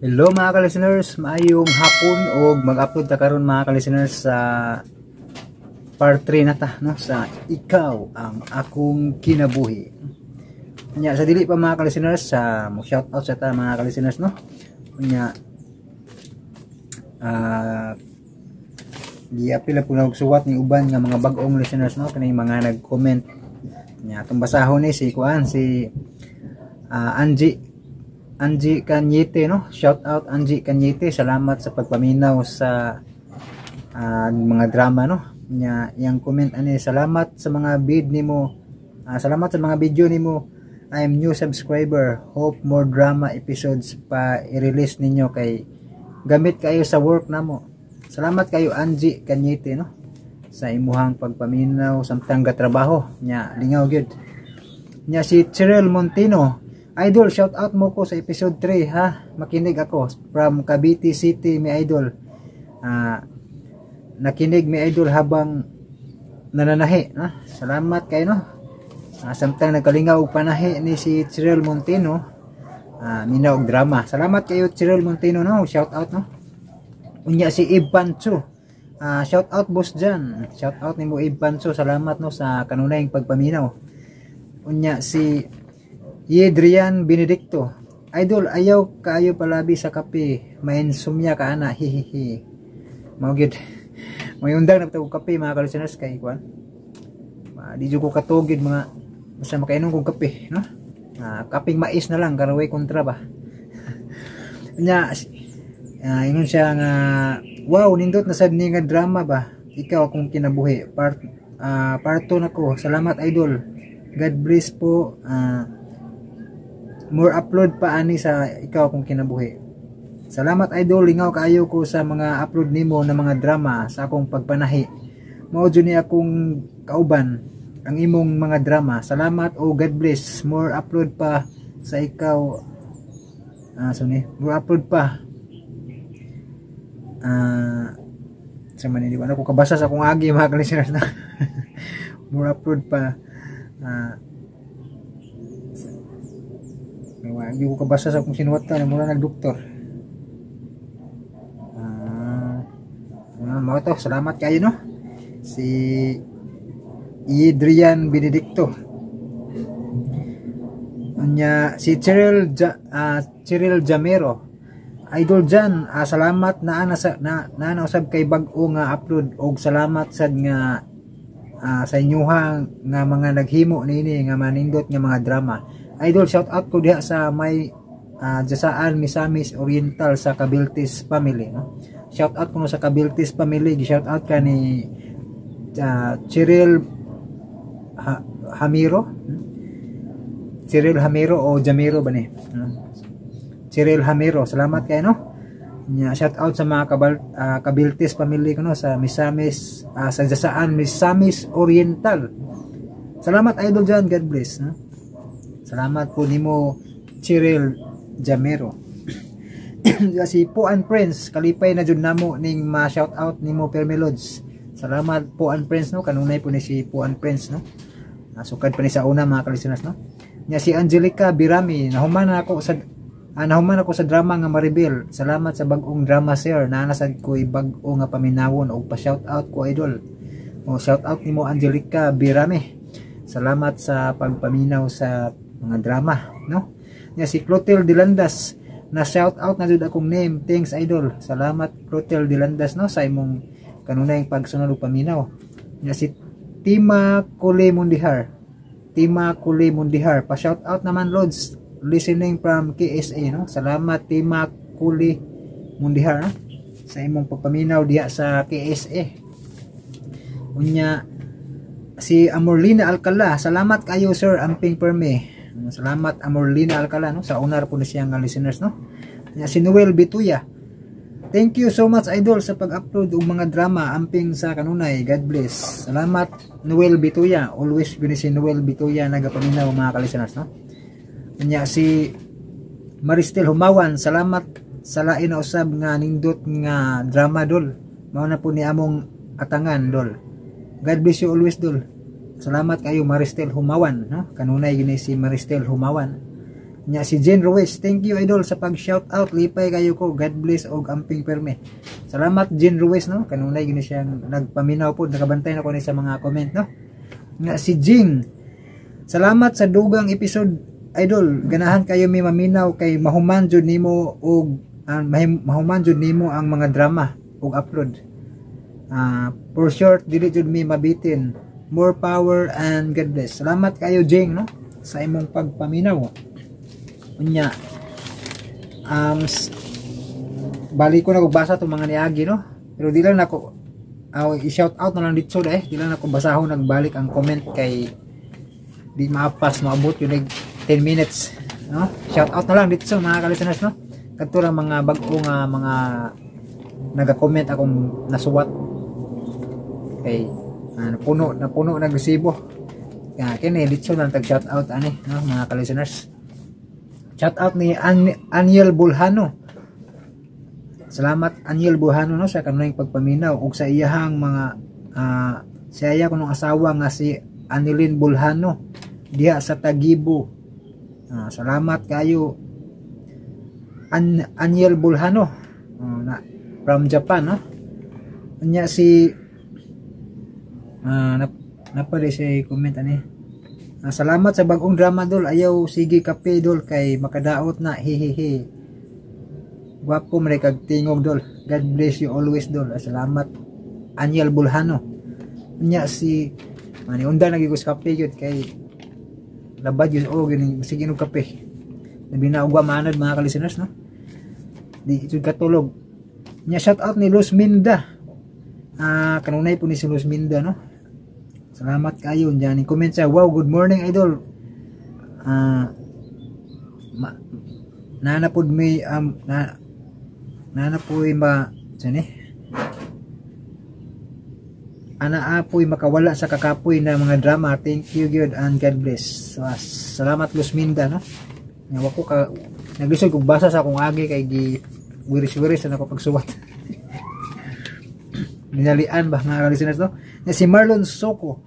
Hello, mga ka-listeners, maayong hapon og mag-upload ta karon, mga ka-listeners, sa part 3 na ta, no, sa Ikaw ang Akong Kinabuhi. Nya sa dili pa, mga ka-listeners, sa mo shout out sa ta, mga ka-listeners, no. Nya giapil po na og suwat ni uban nga mga bag-ong listeners, no, kaning mga nag-comment. Nya atong basahon ni si kuan, si Angie Angie Cañete, no. Shout out, Angie Cañete. Salamat sa pagpaminaw sa mga drama, no. Nya iyang comment ani: "Salamat sa mga vid nimo. Salamat sa mga video nimo. I'm new subscriber. Hope more drama episodes pa i-release ninyo kay gamit kayo sa work namo." Salamat kayo, Angie Cañete, no, sa imuhang pagpaminaw samtang gatrabaho. Nya lingaw gyud. Nya si Cheryl Montino: "Idol, shout out mo ko sa episode 3 ha. Makinig ako from Cavite City, mi idol. Nakinig mi idol habang nananahi." Ha? Salamat kayo, no. Samtang nagkalingaw og panahi ni si Cheryl Montino, minaw og drama. Salamat kayo, Cheryl Montino, no. Shout out, no. Unya si Ib Pancho. Shout out, boss Jan. Shout out nimo, Ib Pancho. Salamat, no, sa kanunayng pagpaminaw. Unya si Yedrian Benedicto. "Idol, ayaw kaayo palabi sa kape. Mainsomnia ka ana, hihihi." Mao gyud. Mayundang na og kape, mga ka-listeners, kay kuan. Di jud ko katugid, mga basta makainom kog kape, no? Kaping mais na lang karaway kontra ba. Nya ingon siya nga, "Wow, nindot na sad ni nga drama ba. Ikaw Akong Kinabuhi. Part 2 na ko. Salamat, idol. God bless po. More upload pa ani sa Ikaw Akong Kinabuhi. Salamat, idol, lingaw kaayo ko sa mga upload nimo na mga drama sa akong pagpanahi. Mao jud ni akong kauban ang imong mga drama. Salamat o God bless. More upload pa sa ikaw." So ni, more upload pa. Sa manini ko kabasa sa akong agi, mga listeners na. More upload pa. Hindi ko kabasa sa akong sinuwatan, mura nagdoktor. Mao to, salamat kayo, no. Si Adrian Benedicto. Unya si Cheryl Jamero. "Idol Jan, salamat na sa na, na usab kay bag-o nga upload og salamat sad nga sa inyuha nga mga naghimo niini nga manindot nga mga drama. Idol, shout out ko diha sa may Jasaan, Misamis Oriental, sa Cabiltes family," no. Shout out ko, no, sa Cabiltes family. Gi-shout out ka ni Cheryl Hamiro. Cheryl Hamiro o Jamiro ba ni? No? Cheryl Hamiro, salamat kayo, no. Nya shout out sa mga Cabiltes family ko, no, sa Misamis, sa Jasaan, Misamis Oriental. "Salamat, Idol John, God bless," no. Salamat po nimo, Cheryl Jamero. Si Puan Prince: "Kalipay na jud namo ning ma-shout out nimo, Permelods. Salamat, Puan Prince, no. Kanunay po ni si Puan Prince, no. Sukad pa ni sa una, mga ka-listeners, no. Nya si Angelica Birami: "Nahuman ako sa drama nga Maribel. Salamat sa bag-ong drama, sir. Naa sad ko'y bag-o nga paminawon og pa-shout out ko, idol." O, shout out nimo, Angelica Birami. Salamat sa pagpaminaw sa mga drama, no. Nya si Clotilde Dilandas: "Na shout out na jud akong name. Thanks, idol." Salamat, Clotilde Dilandas, no, sa imong kanunayng pagsunod ug paminaw. Nya si Tima Kule Mundihar. Tima Kule Mundihar: "Pa shout out naman, Lods, listening from KSA," no. Salamat, Tima Kule Mundihar, no, sa imong pagpaminaw diha sa KSA. Unya si Amorlina Alcala: "Salamat kayo, sir, amping perme." Salamat, Amorlina Alcala, no, sa unar po ni siya nga listeners, no. Nya si Noel Bituya: "Thank you so much, idol, sa pag-upload og mga drama. Amping sa kanunay. God bless." Salamat, Noel Bituya. Always guni si Noel Bituya nagapaminaw, mga ka-listeners, no. Nya si Maristel Humawan: "Salamat sa lain na usab nga nindot nga drama, dol. Mao na po ni among atangan, dol. God bless you always, dol." Salamat kayo, Maristel Humawan, no. Kanunay gini si Maristel Humawan. Nya si Jen Ruiz, "Thank you, idol, sa pag shout out. Lipay kayo ko. God bless og amping perme." Salamat, Jen Ruiz, no. Kanunay gini siyang nagpaminaw po, nakabantay na ko ni sa mga comment, no. Nga si Jing, "Salamat sa dugang episode, idol. Ganahan kayo mi maminaw kay mahuman jud nimo og mahuman jud nimo ang mga drama ug upload. For short, dili jud mi mabitin. More power and God bless." Salamat kayo, Jing, no, sa imong pagpaminaw. Unya balik ko na kog basa tong mga niagi, no, pero di lang nako i-shout out na lang dito eh. Di lang nako basahon nagbalik ang comment kay di maapas, maabot yun like 10 minutes, no. Shout out na lang dito, mga ka-listeners, no, kadto lang mga bag-o nga mga naga-comment akong nasuwat kay napuno napuno nag resibo. Kaya kini dito lang tag shout out ani, no, mga ka-listeners. Shout out ni Aniel Bulhano. Salamat, Aniel Bulhano, no, sa kanunayng pagpaminaw ug sa iyahang mga sa iya kunong asawa nga si Anilin Bulhano diha sa Tagibo. Salamat kayo, Aniel Bulhano na from Japan, no. Unya si napali siya comment ani. "Salamat sa bagong drama, dol. Ayaw sige kape, dol, kay makadaot na, hehehe. Gwapo man kag tingog, dol. God bless you always, dol." Salamat, Aniel Bulhano. Unya si mani unda nagigos kape gyud kay labad yun o gini sige og kape. Labi na og manad, mga ka-listeners, no. Di jud katulog. Nya shout out ni Luz Minda. Kanunay po ni si Luz Minda, no. Salamat kayo diyan. Comment siya, "Wow, good morning, idol. Nana pod may na nana po'y ma sani ana apoy makawala sa kakapoy na mga drama. Thank you good and God bless." So, salamat, Luzminda, no. Nga wa ko ka naglisod kog basa sa akong agi kay gi wiris-wiris na ako pagsuwat. Ninalian ba, mga listeners, no. Na si Marlon Soko,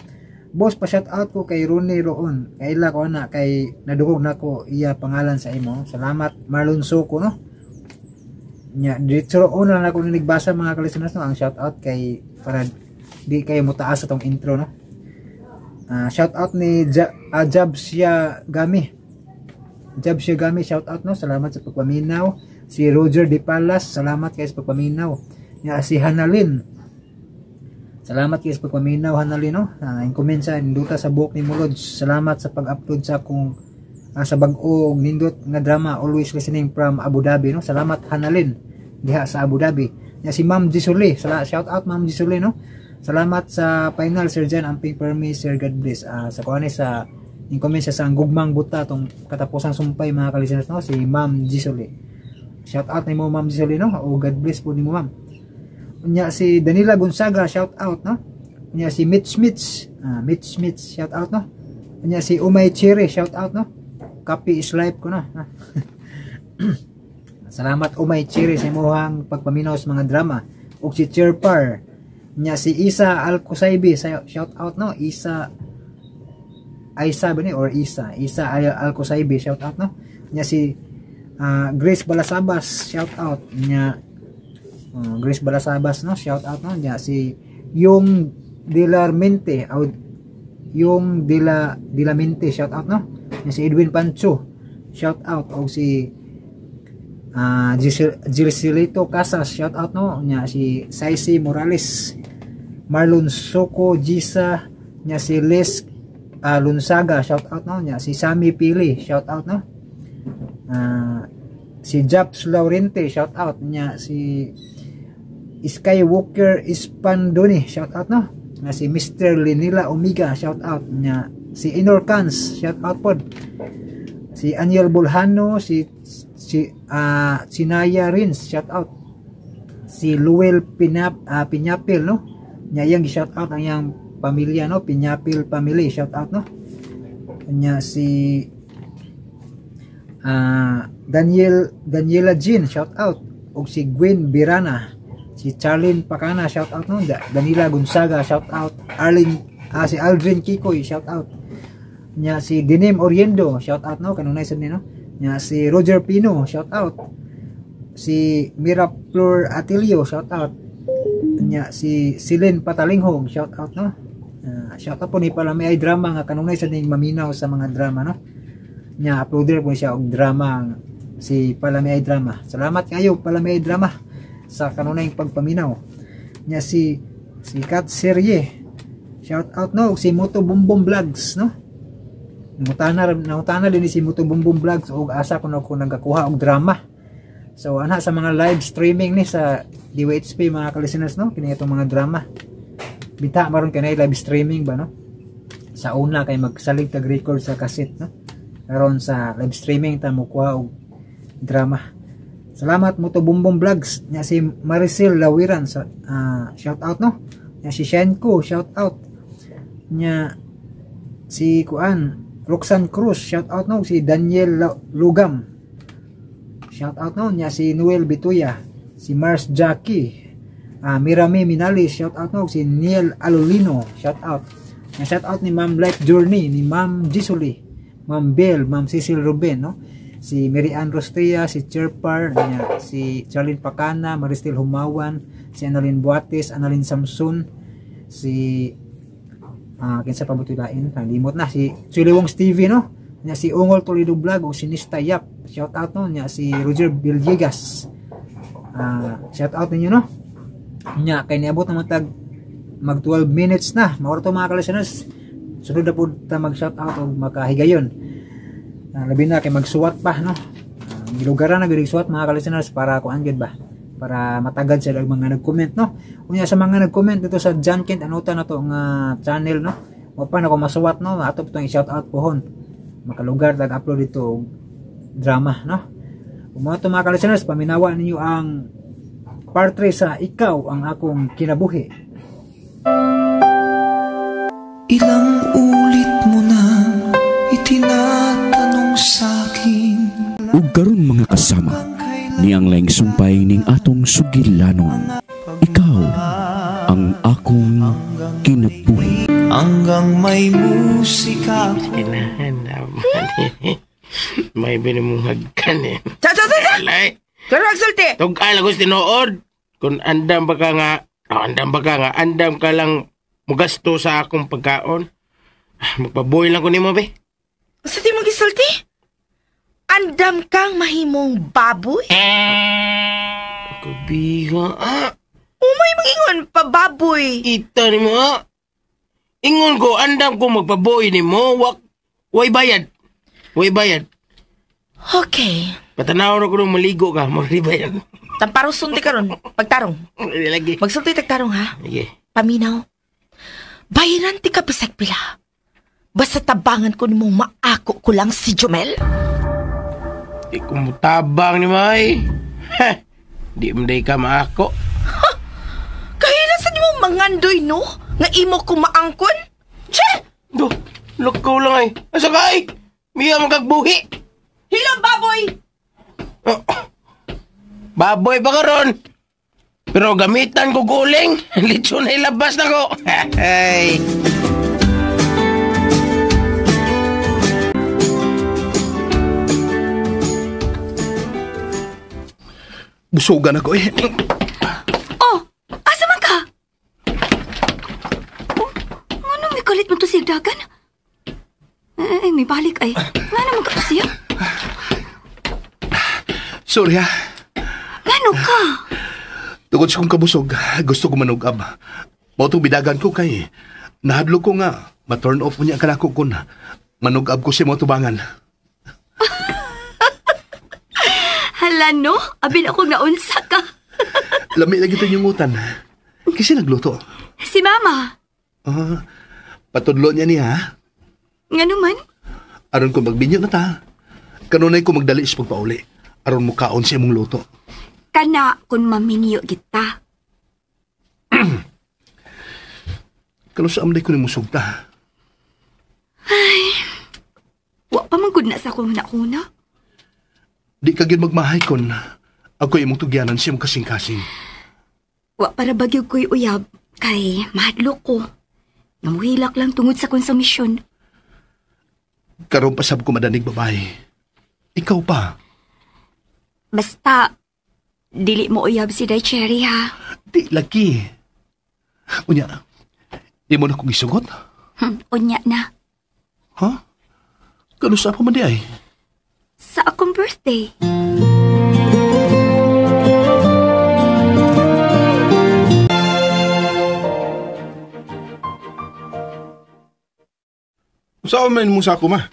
"Boss, pa shout out ko kay Rooney Roon. Kaila ko na kay nadungog nako iya pangalan sa imo." Salamat, Marlon Soko, no. Nya dito roon na lang ako nigbasa, mga ka-listeners, no, ang shout out kay para di kayo mutaas sa tong intro, no. Shout out ni Jabs Gami. Jabs Gami, shout out, no. Salamat sa pagpaminaw. Si Roger Di Palas, salamat kay sa pagpaminaw. Nya si Hanalin. Salamat kay sa pagpaminaw, Hanalin, no. In comment sa "Ninduta sa buhok ni Mulod. Salamat sa pag-upload sa akong sa bag-o og nindot nga drama. Always listening from Abu Dhabi," no. Salamat, Hanalin, diha sa Abu Dhabi. Nya si Ma'am Gisuli, shout out, Ma'am Gisuli, no. "Salamat sa final, Sir Jan. Amping permi, Sir. God bless." Sa kuan sa in comment siya sa Ang Gugmang Buta, tong katapusang sumpay, mga ka-listeners, no, si Ma'am Gisuli. Shout out nimo, Ma'am Gisuli, no. O God bless po nimo, Ma'am. Unya si Danila Gonzaga, shout out, no. Unya si Mitch Mitch, Mitch Mitch, shout out, no. Unya si Umay Cherry, shout out, no. Kape is life ko na. Salamat, Umay Cherry, sa imuhang pagpaminaw sa mga drama. Ug si Chairpar. Nya si Isa Alcosaibi, shout out, no. Isa Aisa ba ni or Isa? Isa Alcosaibi, shout out, no. Nya si Grace Balasabas, shout out. Nya Grace Balasabas, no, shout out, no. Nya si yung Dilarmente, yung Dilamente, shout out, no. Nya si Edwin Pancho, shout out. O si Gilcilito Casas, shout out, no. Nya si Saisi Morales, Marlon Soco, Gisa, nya si Les Lunsaga, shout out, no. Nya si Sammy Pili, shout out, no. Si Japs Laurente, shout out. Nya si Skywalker Ispandoni, shout out, no. Nya si Mr. Linila Omega, shout out. Nya si Inor Cans, shout out pod. Si Aniel Bulhano, si si Sinaya Rins, shout out. Si Luel Pinyapil, no. Nya iyang shout out ang iyang pamilya, no, Pinyapil family, shout out, no. Nya si Daniela Jean, shout out. Ug si Gwen Birana, si Charlene Pacana, shout out, no. Danila Gonzaga, shout out. Arlene si Aldrin Kikoy, shout out. Nya si Dinim Oriendo, shout out, no, kanunay sad ni, no. Nya si Roger Pino, shout out. Si Miraflor Atilio, shout out. Nya si Celine Patalinghog, shout out, no. Shout out po ni pala may ay drama nga kanunay sa ning maminaw sa mga drama, no. Nya uploader po siya og drama si Palami ay drama. Salamat kayo Palami ay drama sa kanunay pagpaminaw. Nya si si Kat Serye, shout out, no, si Moto Bumbum Vlogs, no. Nangutana din ni si Moto Bumbum Vlogs og asa kuno ko nagakuha og drama. So ana sa mga live streaming ni sa DYHP, mga ka-listeners, no, kini itong mga drama. Bita maron kay live streaming ba, no. Sa una kay magsalig tag record sa cassette, no. Karon sa live streaming ta mokuha og drama. Salamat Moto Bumbum Vlogs. Nya si Maricel Lawiran sa shout out, no. Nya si Shenko, shout out. Nya si Kuan Roxanne Cruz, shout out, no. Si Daniel Lugam, shout out, no. Nya si Noel Bituya, si Mars Jackie, Mirame Minali, shout out, no. Si Neil Alolino, shout out. Nya shout out ni Ma'am Life Journey, ni Ma'am Gisuli, Ma'am Bell, Ma'am Cecil Ruben, no. Si Mary Ann Rostria, si Chirpar, nya si Charlene Pacana, Maristel Humawan, si Annalyn Buates, Annalyn Samson, si kinsa pa butilain, nalimot na, si Chuliwong TV, no. Nya si Ungol Toledo Vlog o si Nista Yap, shout out, no. Nya si Roger Villegas, shout out ninyo, no. Nya kay niabot naman tag mag 12 minutes na mao to, mga ka-listeners. Sunod na pud ta mag shout out og makahigayon. Labi na kay magsuwat pa, no. Gilugaran na gyud suwat, mga ka-listeners, para kuan gyud ba, para matagad sila og mga nag-comment, no. Unya sa mga nag-comment dito sa John Kent Anuta na to nga channel, no, wa pa na ko masuwat, no, ato po tong i-shout out pohon makalugar tag upload dito og drama, no. Ug mga to, mga ka-listeners, paminawa ninyo ang part 3 sa Ikaw ang Akong Kinabuhi. Ilang ulit mo na itinatanong sa'kin. Ug karon, mga kasama, niang laing sumpay ning atong sugilanon. Ikaw ang akong kinabuhi. Hanggang may musika ako. Kinahan may binimong hagkan eh. Sa, sa, sa, sa! Alay, Pero agsulti! tug-an lang tinuod. Kung andam ba ka nga, oh, andam ba ka nga, andam ka lang mugasto sa akong pagkaon. Ah, magpabuhi lang ko nimo, be. Sa di mo gisulti? Andam kang mahimong baboy? Kabiga, ah. Umay mangingon pa baboy. Kita nimo, ah. Ingon ko, andam ko magpabuhi nimo, wak, way bayad. Way bayad. Okay. Patanaw na ko nung maligo ka, mo bayad. Tamparos sulti karon, pagtarong. Lagi. Magsulti tagtarong ha. Sige. Paminaw. Bayaran ti ka bisag pila. Basta tabangan ko nimong maako ko lang si Jomel. Di ko mutabang ni May. Ha, di mo day ka maako. Kahila sa nimo mangandoy, no? Nga imo ko maangkon? Che! Do, lakaw lang ay. Asa ka ay? Miya magkagbuhi. Hilom baboy! Oh. Baboy pa karon. Pero gamitan ko guling. Litso na ilabas na ko. Hey. Busugan ako eh. Oh, asa man ka? Oh, ngano may kalit mo to siya dagan? Eh, may balik ay. Ngano man ka to siya? Sorry ha. Ngano ka? Tungod sa kong kabusog, gusto ko manugab. Mao tong bidagan ko kay nahadlok ko nga ma-turn off niya kanako kun manugab ko sa mga tubangan. Hala no, abin ako naunsa ka. Lami lagi ito yung utan. Kasi nagluto. Si Mama. Ah, patudlo niya niya ha. Ngano man? Aron ko magbinyo na ta. Kanunay ko magdali sa pagpauli. Aron mo kaon sa imong luto. Kana kun maminyo kita. Kano sa amday ko ni musog ta. Wa pa man gud na sa akong hunahuna. Di ka gyud magmahay kon ako imong tugyanan sa imong kasing-kasing. Wa para bagyog ko'y uyab kay mahadlok ko. Namuhilak lang tungod sa konsumisyon. Karon pasab ko madanig babae. Ikaw pa. Basta, dili mo uyab si Day Cherry, ha? Di lagi. Unya, di mo na kong isugot? Unya na. Ha? Kanusa pa man di ay? Sa akong birthday. Saan man mo sa ako, ma?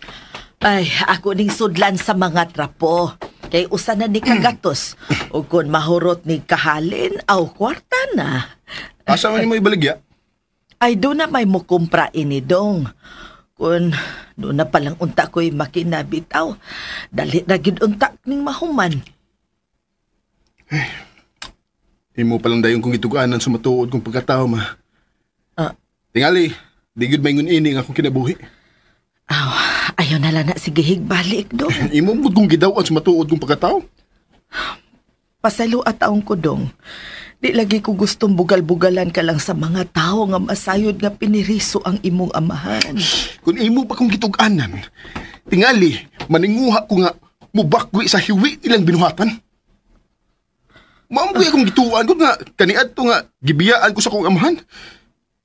Ay, ako ning sudlan sa mga trapo. Kay usa na ni kagatos. O kung mahurot ni kahalin, aw kwarta na. Asa man mo ibaligya? Ay, doon na may mukumpra ini dong. Kung doon na palang unta ko'y makinabitaw, dali na gid unta ning mahuman. Eh, imo palang dayon kong gituganan sa matuod kong pagkatao, ma. Tingali, di gud maingon ini nga akong kinabuhi. Aw, ayaw na lang na sige higbalik dong. Imo mo kong gidaw-an sa matuod kong pagkatao. Pasalo at taong ko dong. Di lagi ko gustong bugal-bugalan ka lang sa mga tao nga masayod nga piniriso ang imong amahan. Kung imo pa kong gitug-anan, tingali, maninguha ko nga mubakwi sa hiwi nilang binuhatan. Maamboy akong gituan ko nga kaniadto nga gibiyaan ko sa akong amahan.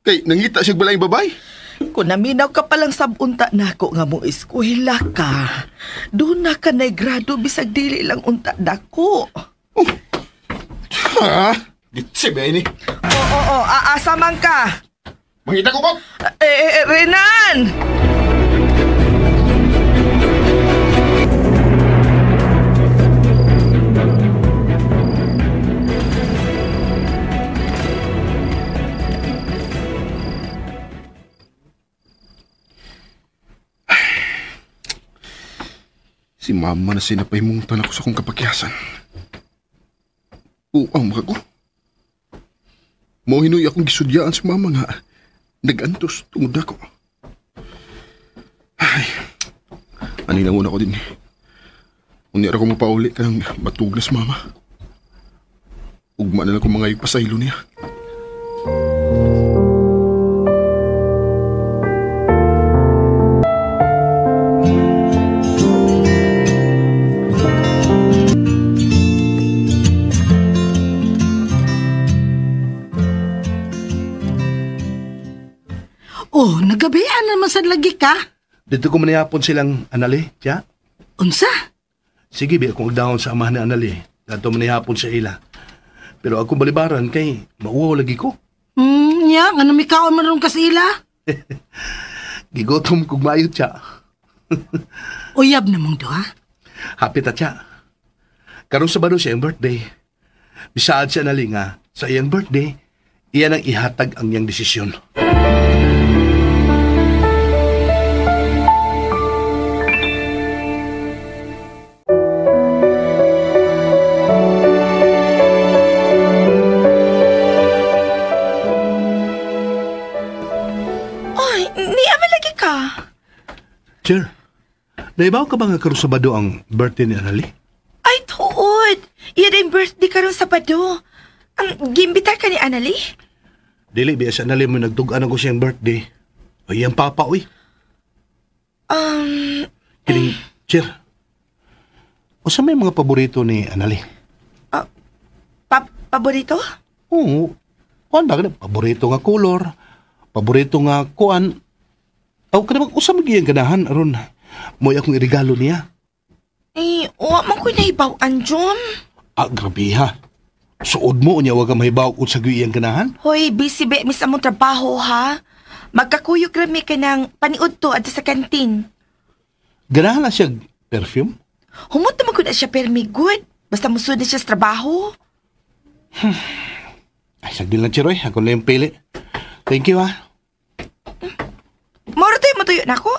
Kay nangita siya balay babay. Kung naminaw ka palang sabunta nako nga mo eskwela ka, doon na ka na'y grado bisag dili lang unta dako. Oh. Ha? Ditsi ba ini? Oo, aasa man ka. Mangita ko ba? Renan! Si mama na sinapahimutan ako sa akong kapakyasan. Uang maka ko. Mao hinuy akong gisudyaan sa mama nga nag-antos tungod ako. Ay, ani lang una ko din. Unya ra ko mapauli ka ng matugnas mama. Ugma na lang ko mga pasaylo niya. Oh, nagabihan naman sa lagi ka. Dito ko manayapon silang anali, tiya. Unsa? Sige, bi akong agdahon sa amahan ni anali. Dito manayapon sa ila. Pero akong balibaran kay mauwaw lagi ko. Nya, nga namikaon man ron ka sa ila. Gigotom kog maayo, tiya. Uyab namang duha. Happy ta, tiya. Karon Sabado siya ang birthday. Bisaad siya anali nga sa iyang birthday, iyan ang ihatag ang iyang desisyon. Chair, naibaw ka ba nga karon Sabado ang birthday ni Anali? Ay, tuod! Iyan ang birthday karon Sabado. Ang gimbitar ka ni Anali? Dili, biya sa Anali mo nagtug-an ako siyang birthday. Ay, ang papa, uy. Kining, Chair, o sa may mga paborito ni Anali? Paborito? Oo. Kuan ba? Paborito nga kolor, paborito nga kuan. Aw, kada mag usam gyud ganahan aron mo'y akong irigalo niya. Eh, wa man ko'y nahibaw-an, Jom. Ah, grabe ha. Suod mo niya wag ka mahibaw kung sa iyang ganahan. Hoy, busy be mis among trabaho ha. Magkakuyog rami ka ng paniud to adto sa kantin. Ganahan na siya perfume? Humot naman ko na siya permi good. Basta musud na siya sa trabaho. Ay, sagdil lang, Chiroy. Ako na yung pili. Thank you ha. Moro tayo matuyo na ako.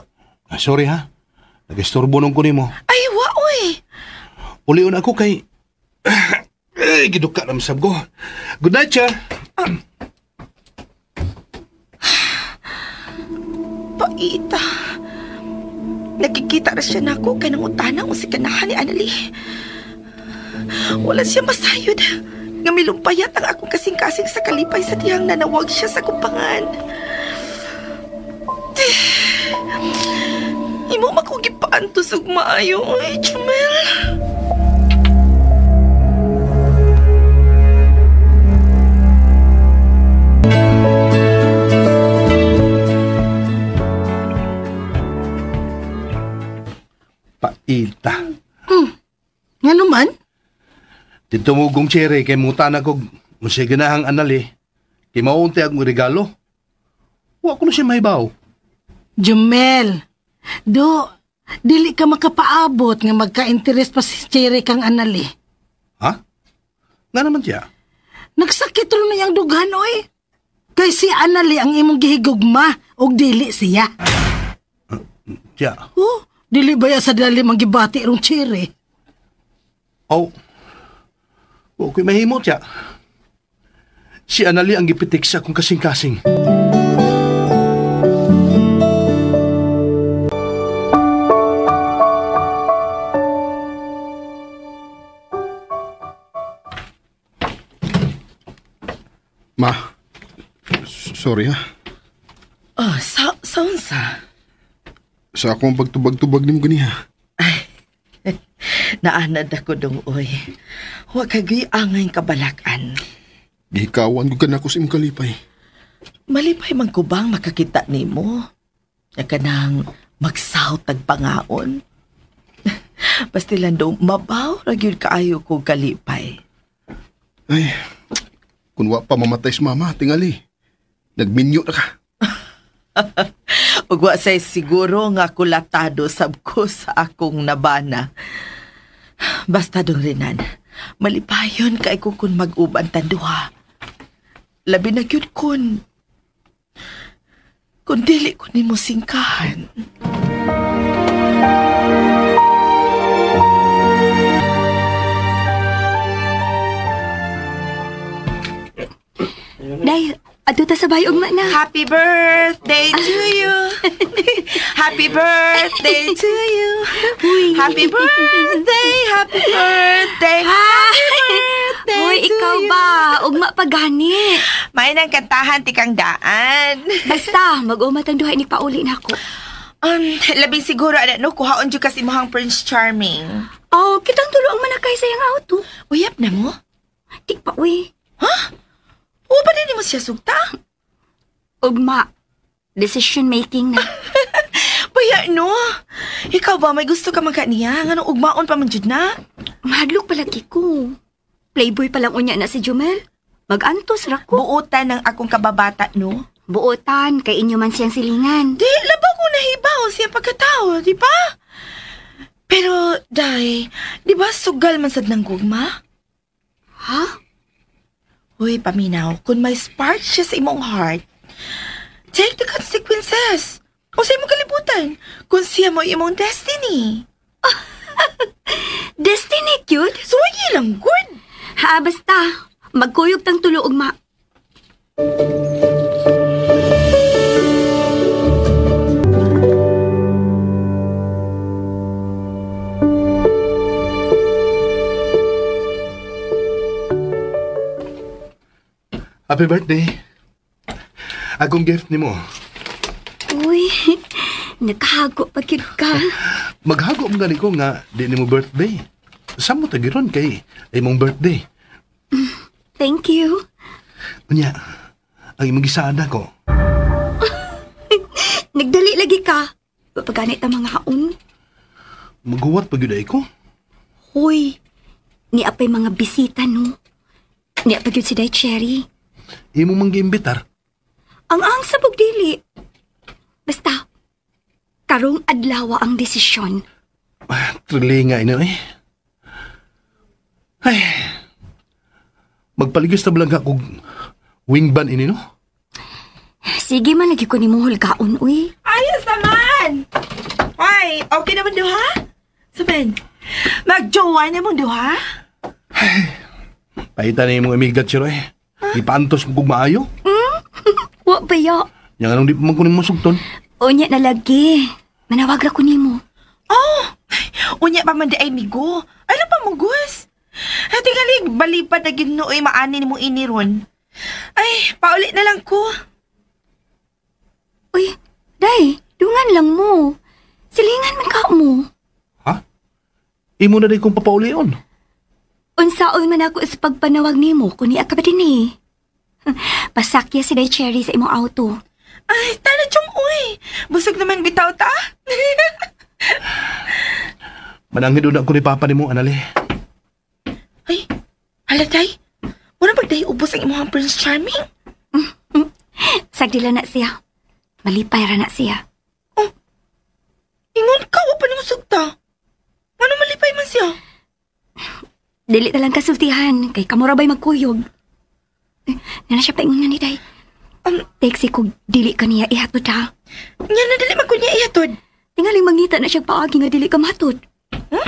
Ah, sorry ha. Nag-istorbo nung kunin mo. Ay, wa, oy. Ulion ako kay... Ay, giduka na masab ko. Good night, Chair. Paita. Nakikita na siya na ako kay nang utana o si kanahan ni Annalie. Wala siya masayod. Nga milumpayat ang akong kasing-kasing sa kalipay sa dihang nanawag siya sa kumpangan. Imo makugipaantos. maka-antos og maayo, oy, Jumel. Paita. Nga naman? Dito mo kong cherry kay muta na kog masya ganahang anali. Kay maunti akong regalo. Wa ko na siya mahibaw. Jumel, do, dili ka makapaabot nga magka-interest pa si Cherry kang anali. Ha? Nga naman siya? Nagsakit ron na iyang dughan, oy. Kay si Anali ang imong gihigugma og dili siya. Siya? Oh, dili ba ya sa dali manggibati rong Cherry? Oh. Okay, mahimo siya. Si Anali ang gipitik sa akong kasing-kasing. Ma, sorry ha. Oh, saunsa? Sa akong pagtubag-tubag nimo ganiha. Ay, naanad ako dong, oy. Wa kay angay kabalakan. Gihikawan ko kanako sa imong kalipay. Malipay man ko bang makakita nimo? Kanang magsawt tag pangaon. Basta lang dong, mabaw ra gyud kaayo ko kalipay. Ay, kun wa pa mamatay si mama, tingali. Nagminyo na ka. Ug wa say siguro nga kulatado sab ko sa akong nabana. Basta dong Renan, malipayon kay ko kun mag-uban tanduha. Labi na gyud kun dili ko nimo singkahan. Day, adto ta sa bayog ma na. Happy birthday to you. Happy birthday to you. Happy birthday, happy birthday, happy birthday Uy, to ikaw you. ba? Ugma pa gani. May nang kantahan tikang daan. Basta, mag-umat ang duhay ni pauli na ako. Labing siguro, anak, no, kuhaon dyan kasi imong Prince Charming. Oh, kitang tulo ang manakay sa iyang auto. Uyap na mo? Di pa, uy. Ha? O, pa din mo siya sugta? Ugma, decision making na. Baya, no? Ikaw ba, may gusto ka man ka niya? Nganong ugmaon pa man jud na? Mahadlok palagi ko. Playboy pa lang unya na si Jumel. Mag-antos ra ko. Buotan ng akong kababata, no? Buotan, kay inyo man siyang silingan. Di, labaw ko nahibaw siyang pagkatao, di ba? Pero, Day, di ba sugal man sad ng gugma? Ha? Uy, paminaw, kung may spark siya sa imong heart, take the consequences. O sa imong kalibutan, kung siya mo imong destiny. Destiny, cute? So, ay lang, good. Ha, basta. Magkuyog tang tulo, ugma. Happy birthday. Akong gift nimo. Uy, nagkahago pa gyud ka. Maghago man gani ko nga di nimo birthday. Samo ta giron kay imong birthday. Thank you. Unya, ang imong gisada ko. Nagdali lagi ka. Papaganit ang mga haon. Maguwat pa gyud ay ko. Hoy, niya pa'y mga bisita, no? Niya pa gyud si Day Cherry. Imo mang giimbitar. Ang ang sabog dili. Basta, karong adlaw ang desisyon. Trili nga ina eh. Ay, magpaligis na balang ka kog wingban ini, no? Sige man, lagi ko ni mo hulgaon, uy. Ayos naman! Ay, okay naman duha? Saben, mag-jowa na mong duha? Ay, paita na yung mga amiga, Chiro, eh. Ipaantos mo kung maayo. Wa ba ya? Yang anong di pa man kunin mo sugton? Unya na lagi. Manawag ra ko nimo. Oh, unya pa man di ay migo. Ay lang pa mo, Gus. Ay, tingali, balipad na ginooy maani ni mo ini ron. Ay, pauli na lang ko. Uy, day, dungan lang mo. Silingan man ka mo. Ha? Imo na din kong papaulion. Unsaon man ako sa pagpanawag nimo kung niya ka ba din eh. Pasakya si Day Cherry sa imong auto. Ay, tala chong uy. Busog naman bitaw ta. Manangin doon ako ni Papa nimo, Anali. Ay, hala day. Muna pagdahi ubos ang imong Prince Charming. Sagdila na siya. Malipay ra na siya. Oh, ingon ka, wa pa nimo sugta. Ngano malipay man siya? Dili ta lang kasultihan, kay kamura ba'y magkuyog. Eh, nana siya paingon nga ni Day. Teksi ko, dili ka niya ihatod ha. Nga na dili man ko niya ihatod. Tingaling mangita na siya paagi nga dili ka matod. Huh?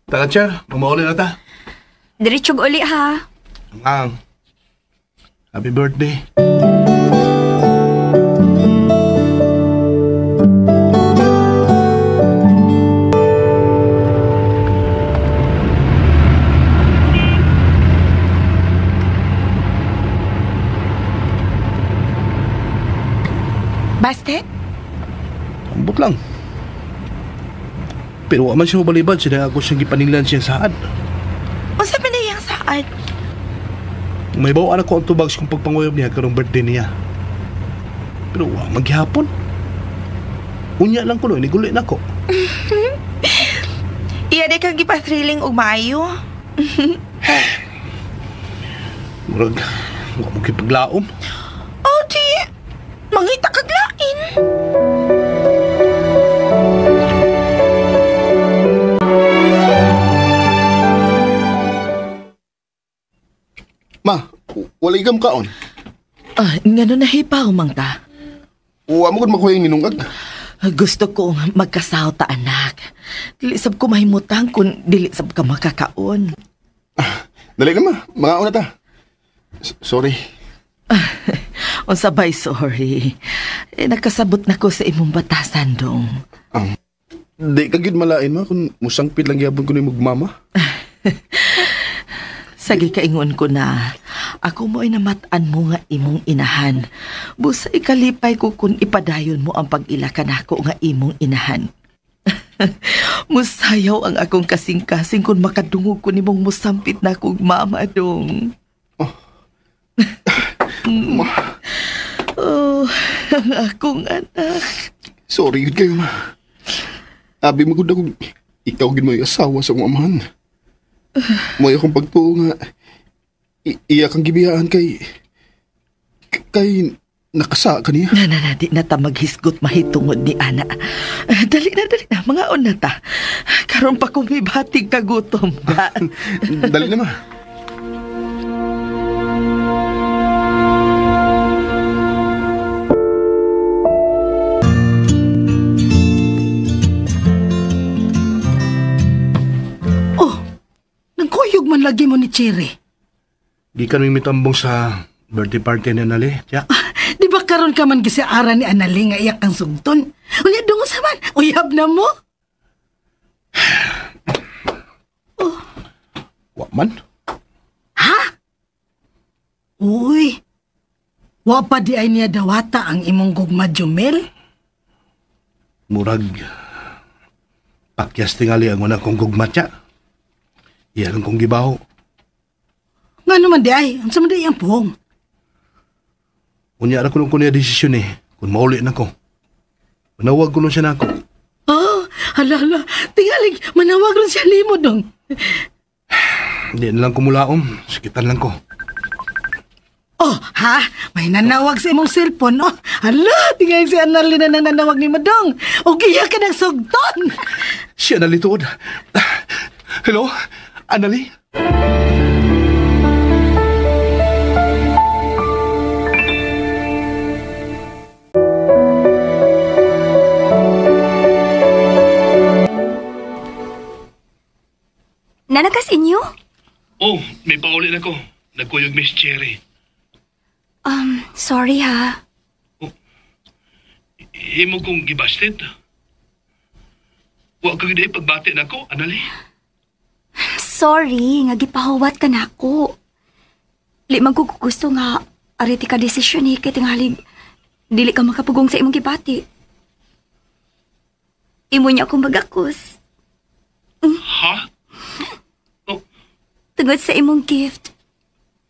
Tara, Cher. Pumauli na ta. Diretsog uli ha. Ang. Happy birthday. Bastet? Ambot lang. Pero wa man siya balibad, sila ako siyang gipaninglan siya saad. Unsa man iyang saad? May bawaan ako ang tubag sa kong pagpanguyob niya karong birthday niya. Pero wa maghapon. Unya lang ko no, iniguli na ko. Iya di kang gipa-thrilling og maayo. Murag, wa mo kipaglaom. Oh, di. Mangita kag lain. Ma, walay kam kaon. Ah, ngano nahipaw mang ta? Wa mo gud makuha yung ninungag. Gusto kong magkasaw ta, anak. Dili sab ko mahimutang kung dili sab ka makakaon. Dali na ma, mga una ta. Sorry. Unsa bay sorry. Eh, nakasabot na ko sa imong batasan dong. Di ka gyud malain ma kung musangpit lang gyapon ko ni mama. Sige kaingon ko na. Ako mo ay namatan mo nga imong inahan. Busa ikalipay ko kung ipadayon mo ang pag-ila kanako nga imong inahan. Musayaw ang akong kasing-kasing kung makadungog ko nimong musampit na kong mama dong. Oh. Oh, ang akong anak. Sorry gud kayo ma. Abi mo gud ako ikaw gid mo yung asawa sa akong amahan. Mo'y akong pagtuo nga iya kang gibiyaan kay nakasa ka niya. Na, di na ta maghisgot mahitungod ni ana. Dali na, mga na ta. Karon pa kung may batig kagutom ba. Dali na ma. Oh, nagkuyog man lagi mo ni Cherry. Gikan mi mitambong sa birthday party ni Anali. Tiya. Di ba karon ka man gisiaran ni Anali nga iyak ang sugton? Unya dungo sa man, uyab na mo. Oh. Wa man? Ha? Uy, wa pa di ay niya dawata ang imong gugma, Jumel? Murag, pakyas tingali ang una kong gugma, tiya. Iyan ang kong gibaho. Nga naman di ay, ang sama di ang puhong. Unya ra ko nung kunya desisyon eh, kung mauli na ko. Manawag ko nun siya na ako. Oh, hala, tingalig, manawag rin siya nimo dong. Hindi na lang kumulaom, sakitan lang ko. Oh, ha? May nanawag sa imong cellphone, oh. Hala, tingalig si Annalyn na nanawag ni Madong. O giya ka ng sugton. Siya na lituod. Hello, Annalyn? Nanakas inyo? Oh, may pauli na ko. Nagkuyog Miss Cherry. Sorry ha. Oh, imo kong gibasted. Wa ka gid pagbati na ko, Annalyn. Sorry, nga gipahuwat ka na ako. Di man ko gusto nga ariti ka desisyon eh, kay tingalig Dili ka makapugong sa imong gibati. Imo niya akong magakos. Ha? Oh. Tungod sa imong gift,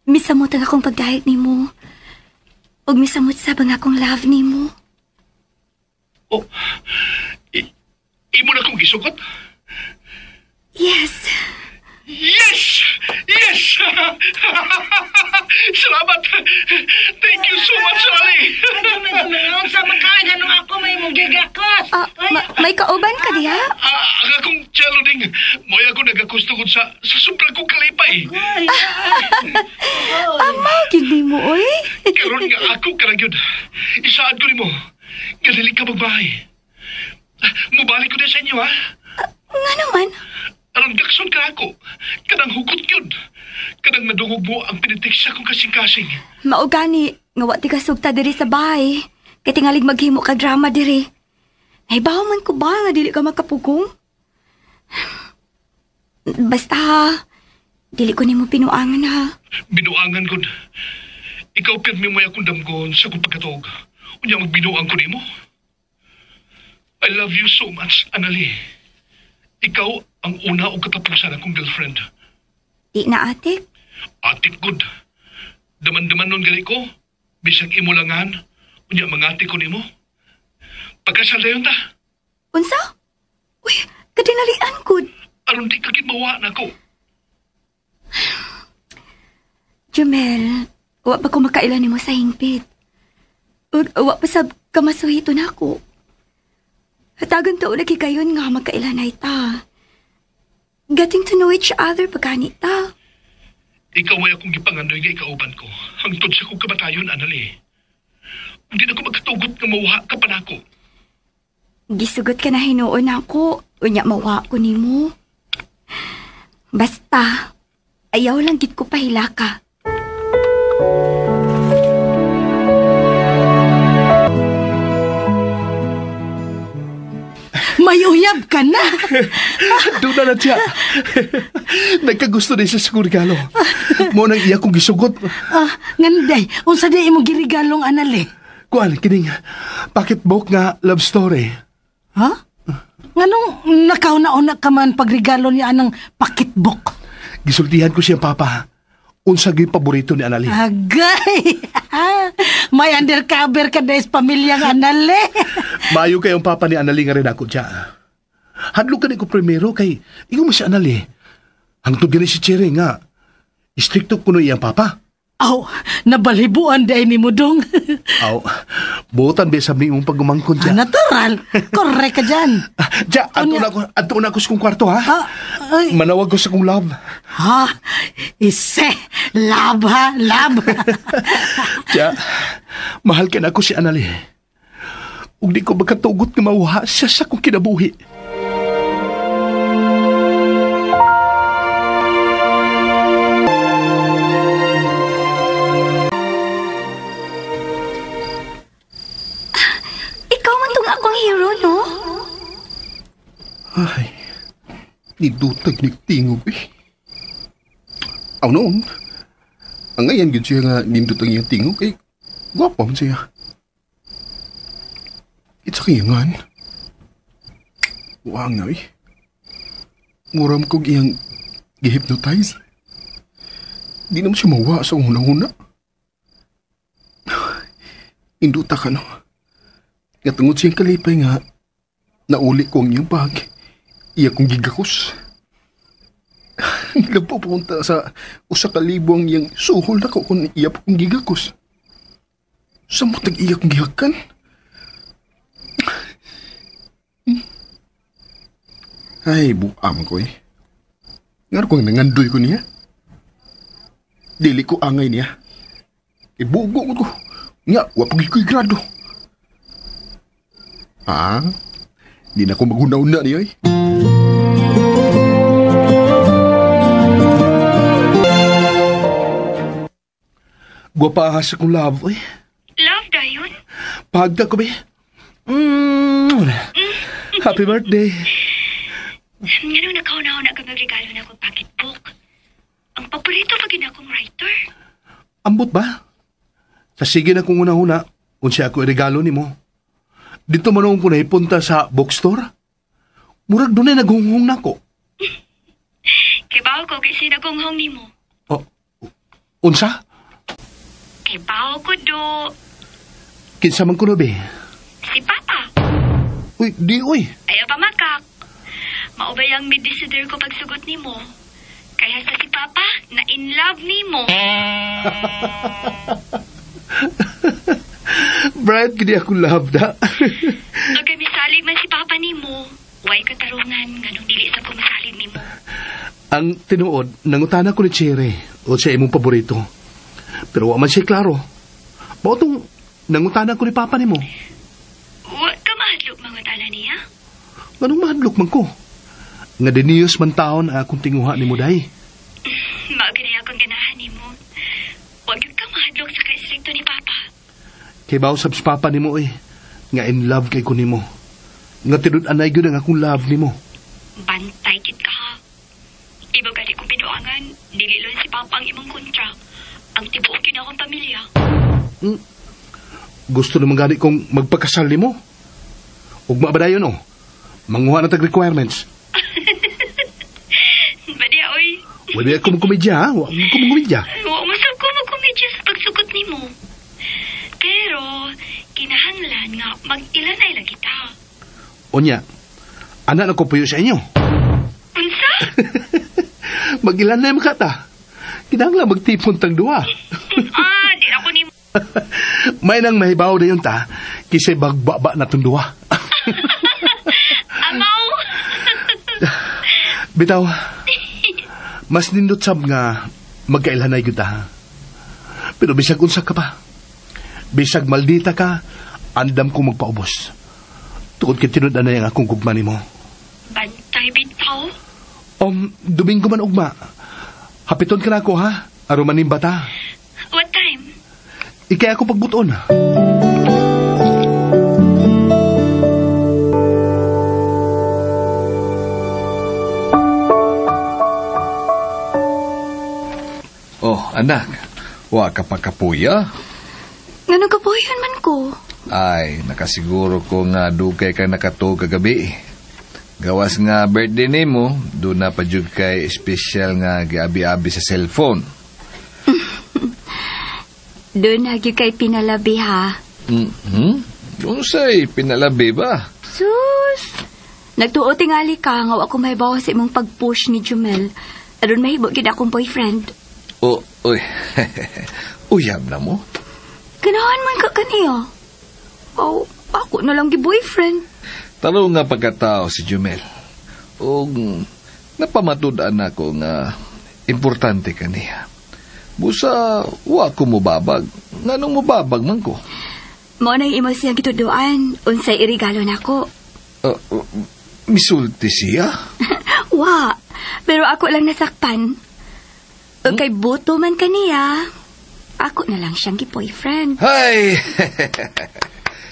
misamot ang akong pagdahig nimo. Ug misamot sab ang akong love nimo. Oh. Imo na kong gisugot? Yes. Yes! Yes! Salamat! Thank you so much, Ali! Sa makain, anong ako may mong gigakos? May kauban ka diha? Ang akong cello ding, mo'y ako nagakos tungod sa sobrang kong kalipay. Amaw, gid mo, oy. Karon nga ako karang yun. Isaad ko nimo. Nga dili ka magbahay. Mubalik ko din sa inyo, ha? Nga naman? Aron gakson ka ako. Kanang hugot yun. Kanang nadungog mo ang pinitik sa akong kasing-kasing. Maugani, nga wa ti ka sugta diri sa bahay. Kay tingalig maghimo ka drama diri. Nahibaw man ko ba nga dili ka makapugong? Basta ha, dili ko nimo pinuangan ha. Binuangan ko. Ikaw pirmi mo akong damgon sa akong pagkatog. Unya magbinuang ko nimo. I love you so much, Annalie. Ikaw ang una o katapusan akong girlfriend. Di na, atik. Atik good. Daman-daman nun gali ko. Bisag imulangan. Unya mangati ko nimo. Pagkasal na yun ta. Unsa? Uy, kadinalian good. Aron di ka ginawa na ko. Jumel, wa pa ko makailan nimo sa hingpit. Wa pa sab kamasuhito na ako. Hatagan taon lagi kayon nga magkailanay ta. Getting to know each other pagani ta. Ikaw ay akong gipangandoy nga ikauban ko. Hangtod sa kong kamatayon, Annalie. Hindi na ko magkatugot nga mawha ka pa nako. Gisugot ka na hinuon ako. Unya mawha ko nimo. Basta, ayaw lang gid ko pahila ka. May uyab ka na. Doon na siya. Nagkagusto din siya sa regalo. Mo nang iya kong gisugot. Nganday, unsa di imong girigalong Annalie? Kuan, kining pocketbook nga love story. Ha? Nganong nakauna-una ka man pagregalo niya anang pocketbook? Gisultihan ko siya, Papa. Unsa gyud paborito ni Annalie? Agay! May undercover ka na is pamilyang Annalie. Maayo kayong papa ni Annalie nga rin ako siya. Hadlok ka ni ko primero kay ingon mo si Annalie. Hangtod gani si Cherry nga. Stricto kuno iyang papa. Aw, nabalhibuan day ni mo dong. Aw, buotan ba sa imong pagumangkon siya? Natural. Correct ka dyan. Ja, ato na ako sa kong kwarto, ha? Ay. Manawag ko sa kong love. Ha? Ise, love ha, love. Ja, mahal ka na ako si Annalie. Ug di ko magkatugot nga mawha siya sa kong kinabuhi. Ikaw man tong akong hero, no? Ay, nidutag nigtingog eh. Aw noon, ang ngayon gid siya nga nindot ang iyang tingog kay gwapa man siya. It's kayangan. Wang na eh. Muram kog iyang gihypnotize. Di naman siya mawa sa una-una. Induta ka no. Nga tungod siyang kalipay nga, nauli ko ang iyang bag. Iya kong gigakos. Lapo punta sa usa ka libo ang iyang suhol na ko kung iya po kong gigakos. Sa matag iya kong gihakan. Ay, buam ko eh. Nga kong nangandoy ko niya. Dili ko angay niya. Ibugo ko. Nga, wapag ko'y grado. Ah, di na ko maghuna-una niya eh. Gwapa sa kong love, oy. Love dayon? Pagka ko, be. Happy birthday. Ngano nakauna-una ka magregalo na akong pocketbook? Ang paborito pa gid akong writer. Ambot ba? Sa sige na kong una-una, Unsa ako regalo nimo? Dito man ko nahipunta sa bookstore. Murag dunay naghunghong nako. Kibaw ko kasi naghunghong nimo. Oh, unsa? Kibaw ko do. Kinsa man kuno be? Si Papa. Uy, di uy. Ayaw pa makak. Maubay ang midisider ko pagsugot nimo. Kaya sa si Papa, na in love nimo. Bright, gini ako love da. Okay, misalig man si Papa nimo. Way katarungan nganong dili sa kumasalig nimo. Ang tinuod, nangutana ko ni Cherry o siya imong paborito. Pero wa man siya klaro. Mao tong nangutana ko ni Papa nimo. Wa ka mahadlok mangutana niya? Nganong mahadlok man ko? Nga diniyos man taon ang akong tinguha nimo day. Mao gani akong ganahan nimo. Wa gyud ka mahadlok sa ka-istrikto ni Papa. Kay baw sab si Papa nimo eh. Nga in love kay ko nimo. Nga tinud-anay gyud ang akong love nimo. Bantay gid ka. Iba gani kong binuangan, dili lang si Papa ang imong kontra. Ang tibuok gyud akong pamilya. Hmm. Gusto naman gani kong magpakasal nimo. Ugma ba dayon oh? Manguha na tag requirements. Badiya oy. Wala ako magkomedya ha? Wa ko magkomedya. Wa masab ko magkomedya sa pagsugot nimo. Pero kinahanglan nga mag-ilan ay lang kita. Unya, anak na ko puyo sa inyo. Unsa? Mag-ilan na yung makata. Kinahanglan magtipon tang duha. Ah, di ako ni... May nang mahibaw na yun ta, kisay bagbaba na tong duha. Amaw! Bitaw, mas nindot sab nga magkailanay gyud ta. Pero bisag unsa ka pa, bisag maldita ka, andam ko magpaubos. Tungod kay tinud-anay ang akong gugma nimo. Bantay bitaw. Domingo man ugma. Hapiton ka na ako ha, aron manimba ta. What time? Ikay ako pagbuton. Oh, anak, wa ka pa kapuya? Ngano kapuyan man ko? Ay, nakasiguro ko nga dugay ka nakatuog kagabi. Gawas nga birthday nimo, doon na pa jud kay special nga giabi-abi sa cellphone. Doon na gyud kay pinalabi ha. Mm-hmm. Unsay pinalabi ba? Sus! Nagtuo tingali ka nga wa ko mahibaw sa imong pag-push ni Jumel. Aron mahimo gyud akong boyfriend. Oh, uy. Uyab na mo. Ganahan man ka kaniya. Oh, ako na lang gi-boyfriend. Talo nga pagkatao si Jumel. Og napamatud-an ako nga importante kaniya. Busa, wa ko mubabag. Nganong mubabag man ko? Mao na imo siyang gituduan. Unsay irigalo nako. Misulti siya? Wa. Pero ako lang nasakpan. Kay buto man kaniya, ako na lang siyang gi-boyfriend. Hay!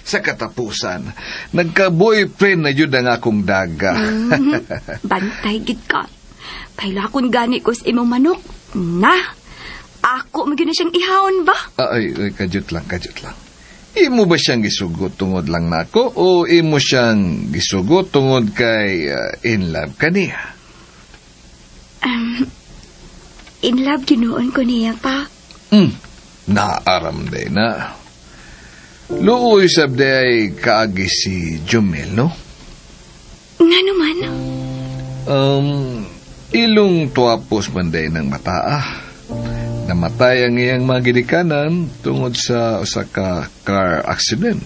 Sa katapusan, nagka-boyfriend na yun ang akong daga. Bantay gid ka. Pailakon gani ko sa imong manok. Na! Ako magyud na siyang ihawon ba? Ay, ay, kadyot lang, kadyot lang. Imo ba siyang gisugot tungod lang nako o imo siyang gisugot tungod kay in love kaniya? In love ginuon ko niya pa. Naaram day na. Luoy sab day kaagi si Jumel, no? Nga naman. Ilong tuwapos man day ng mataa. Namatay ang iyang mga ginikanan tungod sa usa ka car accident.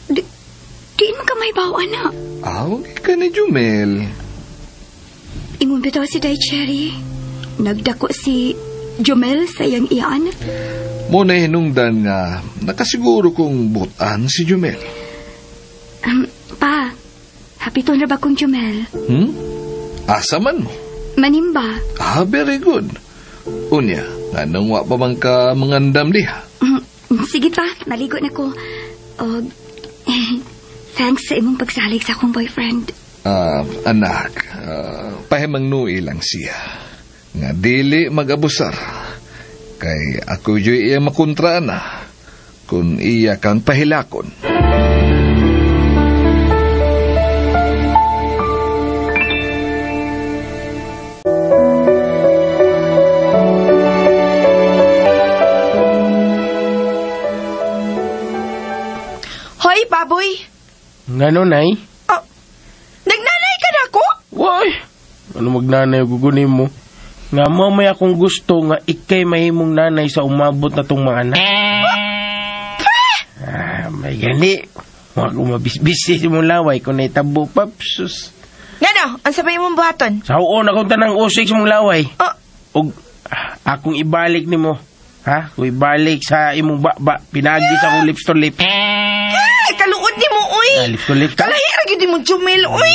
Di man ka may bawa na. Aw, ka ni Jumel. Ingon bitaw si Day Cherry. Nagdako si Jumel sa iyang iyaan. Mo na hinungdan nga nakasiguro kong butan si Jumel. Pa, hapiton ra ba kong Jumel? Asa man mo? Manimba. Ah, very good. Unya, nganong wa pa man ka mangandam diha? Sige pa, maligo na ko. Thanks sa imong pagsalig sa akong boyfriend. Anak, pahimang nui lang siya. Nga dili mag-abusar. Kay ako juy iya makontra na. Kung iya kang pahilakon. Hoy, baboy! Ngano, Nay? Oh, nagnanay ka na ako? Woy! Ano magnanay gugunin mo? Nga mo may akong gusto nga ikay mahimong nanay sa umabot na tong mga anak. Ah, may gani. Huwag umabisbisi si mong laway kung naitabo pa. Sus. Ngano, ang sabay mong buhaton? Sa uon akong tanang usik sa mong laway. Oh. Og akong ibalik ni mo. Ha? Kung ibalik sa imong baba, pinagi sa akong lips to lips. Ay, kaluod ni mo, uy! Ah, lips to lips ka? Kalahira gyud mo, Jumel, uy!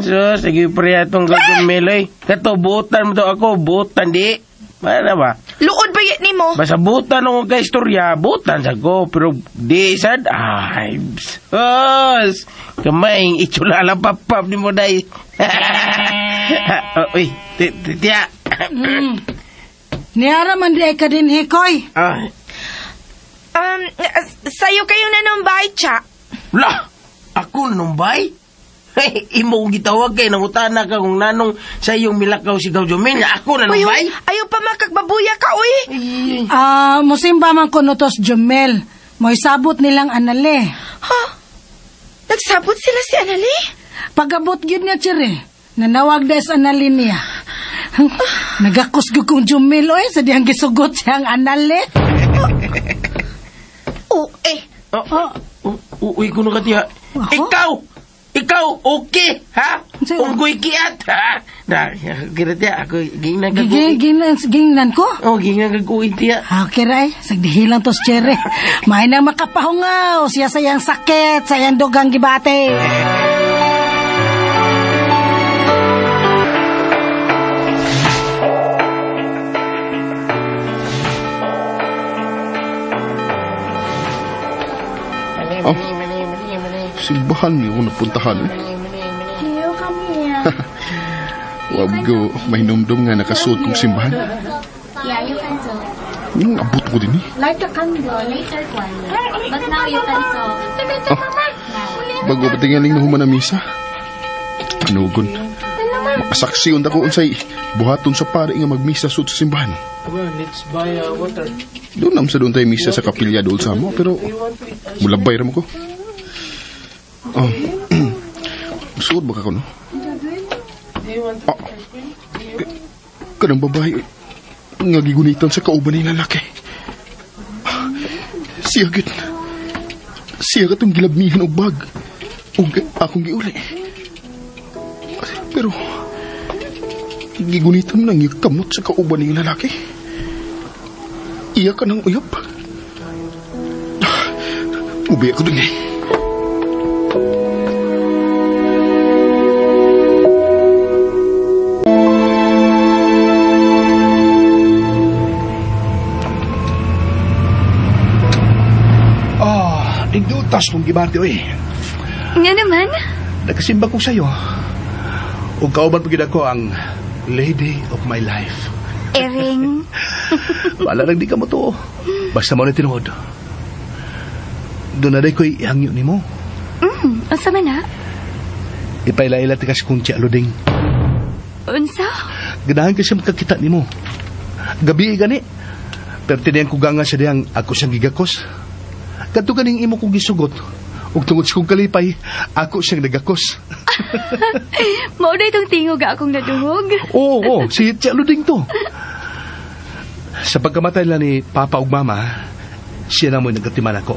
So, sige, pre, atong gagumel, uy. Kato, buutan mo to ako, buutan, di. Para ba? Luod ba yan ni mo? Basta buutan ako kay istorya, buutan sa ko. Pero di, sad, ay, sus! Kamay, itsulala papap ni mo, day. Uy, tiya. Niara man di ay ka din, Hikoy. Ah. Sa'yo kayo na numbay, cha. Lah! Ako numbay? Hey, imo kong gitawag kay nangutana ka kung nanong sa iyong milakaw si Gaw Jumel. Ako na numbay? Ayaw pa makagbabuya ka, uy! Musimba man ko nutos Jumel. Mo'y sabot nilang anale. Ha? Nagsabot sila si anale? Pagabot gyud niya, Chere. Nanawag des anale niya. Nagakos gyud kong Jumel, oy, sa dihang gisugot siyang anale. Oh, eh. Uy, kuno ka tiya. Ikaw! Ikaw, okay, ha? Unggoy kiat, ha? Na, kira tiya, ako, gingnan ka guwi. Gingnan ko? Oh, gingnan ka guwi, tiya. Okay, ray. Sagdihilang tos, Chere. May na makapahungaw. Siya sayang sakit, sayang dugang gibate. Oh, simbahan niyo kung napuntahan eh. Wag ko, may numdum nga nakasuot kong simbahan. Yeah, you can sew. Nung abot ko din eh. Light a candle, later one. But now you can sew. Oh, bago pa tingaling na human ang misa. Anugon. Makasaksi unta ko unsay buhaton sa pare nga magmisa suot sa simbahan. Let's buy water. Doon naman sa doon tayo misa sa kapilya doon sa mo, pero mulabay ra mo ko. Oh. Suod ba ka ko, no? Ah, kanang babae nga gigunitan sa kauban ni lalaki. Siya git. Siya katong gilabmihan og bag. Og akong giuli. Pero gigunitan nang kamot sa kauban ni lalaki. Iya ka ng uyap. Ubi ako dun eh. Ah, nigdutas kong gibati, oy. Nga naman. Nagkasimba ko sa'yo. Ug kauban pagid ako ang lady of my life. Ering. Wala lang di ka mo to. Basta mo na tinuod. Doon na rin ko'y ihangyo ni mo. Unsa man na? Ipaila-ila ti kas kung tiya luding. Unsa? Ganahan kasi makakita ni mo. Gabi gani. Pero tinayang kuganga siya diyang ako siyang gigakos. Kadto ganing imo kong gisugot. Ug tungod sa kong kalipay, ako siyang nagakos. Mao na itong tingog akong naduhog. Oo, si Tia Luding to. Sa pagkamatay lang ni Papa ug Mama, siya na mo'y nagkatiman ako.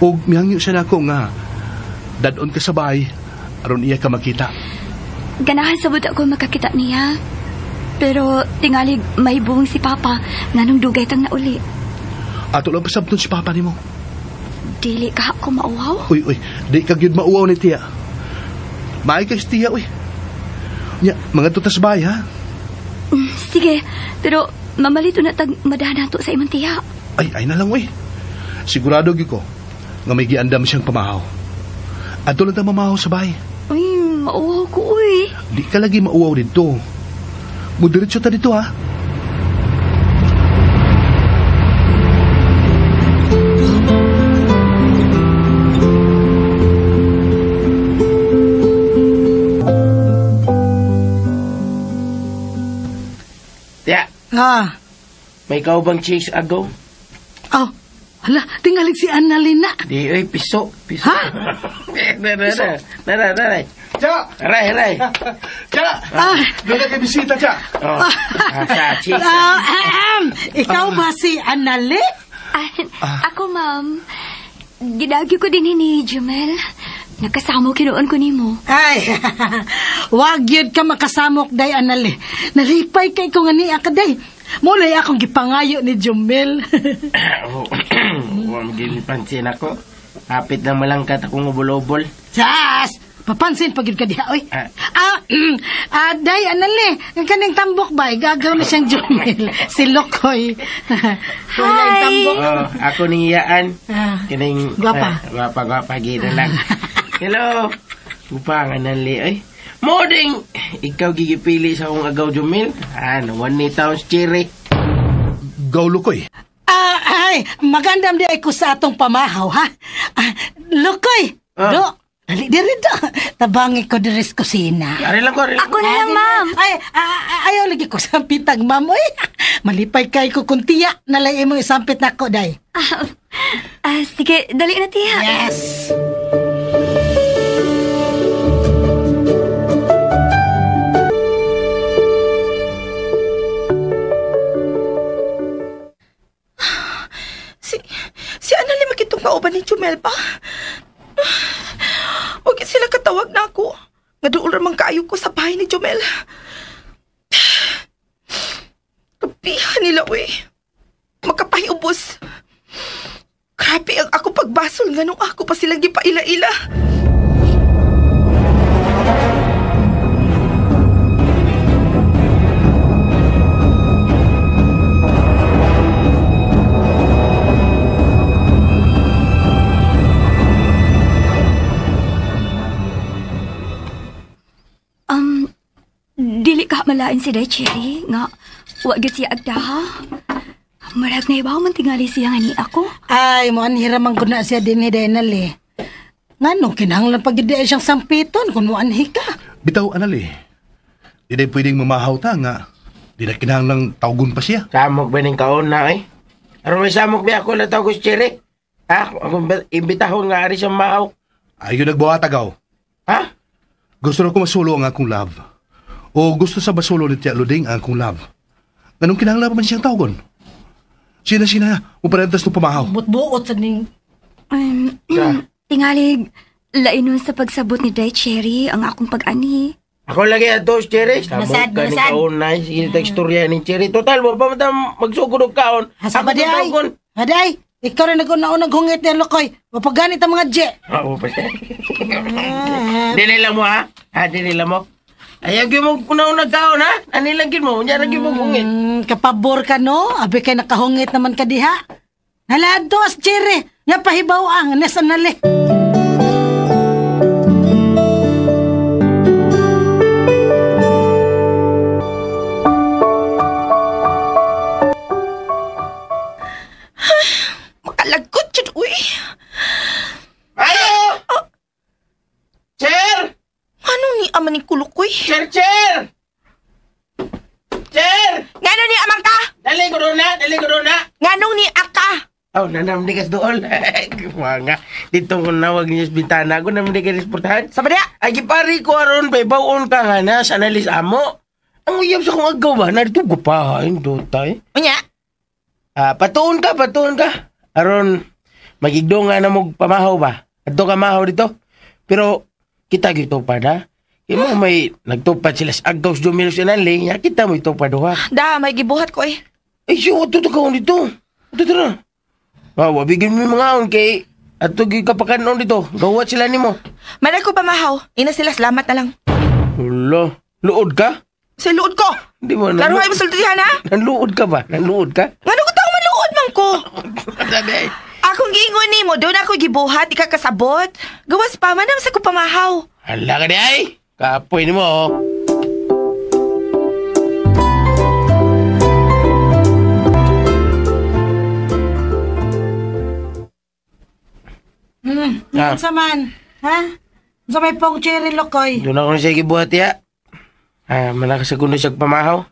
Ug mihangyo siya nako nga, dadon ka sa bahay, aron iya ka makita. Ganahan sabot ako makakita niya. Pero tingali may buong si Papa nganong dugay tang nauli. Ato lang pasabton si Papa nimo. Dili ka ako mauwaw? Uy, uy, di ka gyud mauwaw ni Tia. Maay kay si Tia, uy. Nya, mga tutas bahay, ha? Sige, pero mamalito na tag madahan nato sa imong tiya. Ay, ay na lang, uy. Sigurado gyud ko nga may giandam siyang pamahaw. Adto lang ta mamahaw sa bahay. Uy, mauwaw ko, uy. Di ka lagi mauwaw dito. Mudiretso ta dito, ha? Tiya. Ah. May kaubang chase ago? Oh, hala, tingalig si Annalena. Di, oy, piso. Piso. Ha? Nara, nara, nara. Cha! Aray, aray. Cha! Ah. Doon na kay bisita, Cha. Oh, sa chase. Ikaw ba si Annale? Ako, ma'am. Gidagyo ko din ni Jumel. Nakasamo kinuon ko nimo. Ay, wag yun ka makasamok, day, Annale. Nalipay kay ko nga niya ka, day. Mulay akong gipangayo ni Jumel. Huwag maging pansin ako. Hapit lang malangkat akong ubol-ubol. Sas! Papansin pag yun ka diha, oy. Day, Annale, ang kaning tambok ba? Gagaw na siyang Jumel. Si Lokoy. Wala yung tambok. Oh, ako ning iyaan. Kining Gwapa. Gwapa, gwapa gid lang. Hello. Upang Annale, oy. Moding, ikaw gigipili sa akong agaw Jumel. Ano, 1 ni taons cherry. Gaw Lukoy. Ay, magandam di ay ko sa atong pamahaw, ha? Lukoy, do, dali diri do. Tabangi ko diri sa kusina. Ari lang ko, ari lang. Ako na lang, ma'am. Ay, ayaw lagi ko sampitag, ma'am. Uy, malipay kay ko kung tiya nalay imong isampit nako, day. Sige, dali na, tiya. Yes. Si Annalyn makitong kauban ni Jumel pa. Huwag sila katawag na ako. Nga doon ramang kaayo ko sa bahay ni Jumel. Kapihan nila, uy. Makapahiubos. Grabe ang ako pagbasol nga nung ako pa silang gipaila-ila. Dili ka malain si Day Cherry nga wa gyud siya agdaha. Marag na ibaw man tingali siya nga ni ako. Ay, mo anhira man gud na siya din ni Denali. Ngano kinahanglan pag gyud siyang sampiton kung mo anhi ka. Bitaw, Annalyn. Di na pwedeng mamahaw ta nga. Di na kinahanglang tawgon pa siya. Samok ba ning kaon na eh? Aron may samok ba ako na tawag ko si Cherry? Ha? Akong imbitahon nga ari siyang mahaw. Ayaw nagbuhatagaw. Ha? Gusto na ko masulo ang akong love. O gusto sa basulo ni Tia Luding ang akong love. Ganun kinahanglan pa man siyang tawgon. Sina-sina, uparentas no pamahaw. Butbuot sa ning... Tingalig, lainon sa pagsabot ni Day Cherry ang akong pag-ani. Ako lagi ato, Cherry. Samok Nasad, ka ni nasad. kaon na. Sige, teksturya ni Cherry. Total, wa pa man magsugod og kaon. Asa Ako ba di ay? tawgon. Aday, ikaw rin nag-una-unang hungit ni Lokoy. Mapaganit ang mga je. Oo pa siya. Dili lang mo, ha? Ha, dili lang mo. Ayaw gyud mo una-una kaon, ha? Ani lang gyud mo. Unya lang gyud mo hungit. Kapabor ka, no? Abi kay nakahungit naman ka diha. Hala, dos, Cherry. Nga pahibaw ang nasa nali. Makalagot yun, uy. Ayo! Chair! Ano ni ama ni Kulukoy? Chair, chair! Chair! Ngano ni amang ka? Dali ko doon na! Dali ko doon na! Nganong ni aka? Oh, nanam di kas dool. Mga, dito ko nawag niyo sa bintana ko, naman di ka resportahan. Sa ba Ay, gipari ko aron, bay, bawon ka nga na, sa analis amo. Ang uyab sa kong agaw ba? Narito ko pa, ay, dotay. Unya? Patuon ka, patuon ka. Aron, magigdo nga na mo pamahaw ba? Adto ka mahaw dito. Pero, kita gitupad ha? Imo may nagtupad sila sa agaw sa Jumilo sa nanli, ya kita mo itupad ha. Da, may gibuhat ko eh. Ay, siya, ato ka dito. Ato na. Ah, wabigin mo yung mga aon kay ato gyud kapakanon dito. Gawat sila nimo. Malay ko pamahaw. Ina sila, salamat na lang. Ulo, luod ka? Sa luod ko. Di ba? Laro ay masultihan ha? Nanluod ka ba? Nanluod ka? Ngano ko taong maluod man ko? Sabi. Akong giingon nimo, doon ako gibuhat, di ka kasabot. Gawas pa man sa ko pamahaw. Hala ka di ay. Kapoy nimo oh. Unsa man? Ha? Unsa may pong Cherry Lokoy? Doon ako na siya gibuhat ya. Ah, malakas ako na siya pamahaw.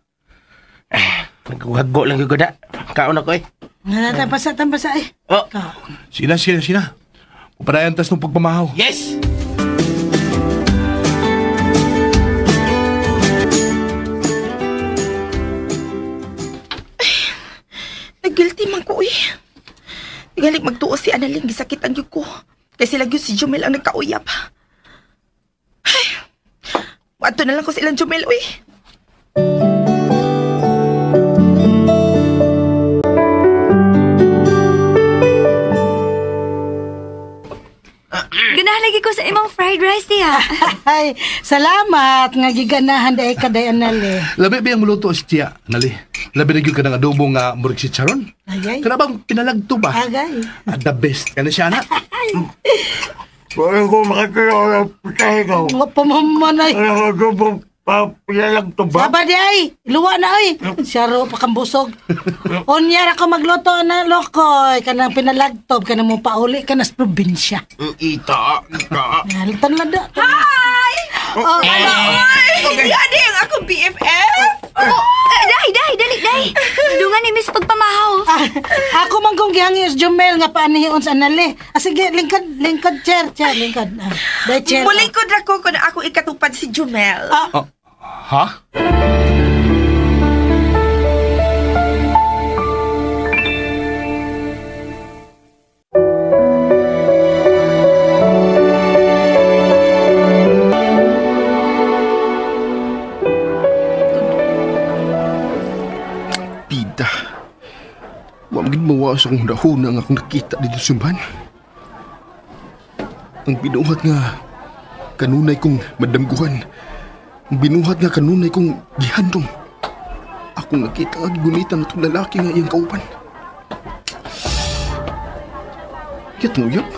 Naghago lang ko da. Kaon ako eh. Tambasa, tambasa eh. Oh. Sina, sina, sina. Upadayan tas nung pagpamahaw. Yes! Nag-guilty man ko eh. Galik magtuo si Analing, gisakit ang yun ko. Kasi lagi si Jumel ang nagkauyap. Ay, ato na lang ko silang Jumel, uy. Ganahan lagi ko sa imong fried rice diha. Ay, salamat nga giganahan dai ka day Anali. Labi ba yung muluto si Tia, Nali? Labi na gyud ka ng adobo nga murag si Charon. Ayay. Kana bang pinalagto ba? Agay. The best. Kana siya na. Wala ko makatulong ng putahe ko. Nga pamamanay. Wala ko pinalagto ba? Saba di ay, luwa na ay. Siyaro pa kang busog. Unya ra ko magluto na lokoy. Kanang pinalagtob, kanang mo pauli ka na sa probinsya. Ita, ita. Nalitan lang da. Hi! Oh, ano, oy! Yadi ang akong BFF! Oh, day, day, dali, day. Dungan ni Miss Pagpamahaw. Ako man kong gihangyo sa Jumel nga paanihion sa Anali. Ah, sige, lingkod, lingkod, chair, chair, lingkod. Ah, day, chair. Mulingkod ra ko kung ako ikatupad si Jumel. Ah. Ha? Pida. Wa magid mawa sa akong hunahuna nga akong nakita dito sa simbahan. Ang binuhat nga kanunay kong madamguhan. Ang binuhat nga kanunay kong gihandom. Akong nakita nga gigunitan na itong lalaki nga iyang kauban. Kiyat mo uyap.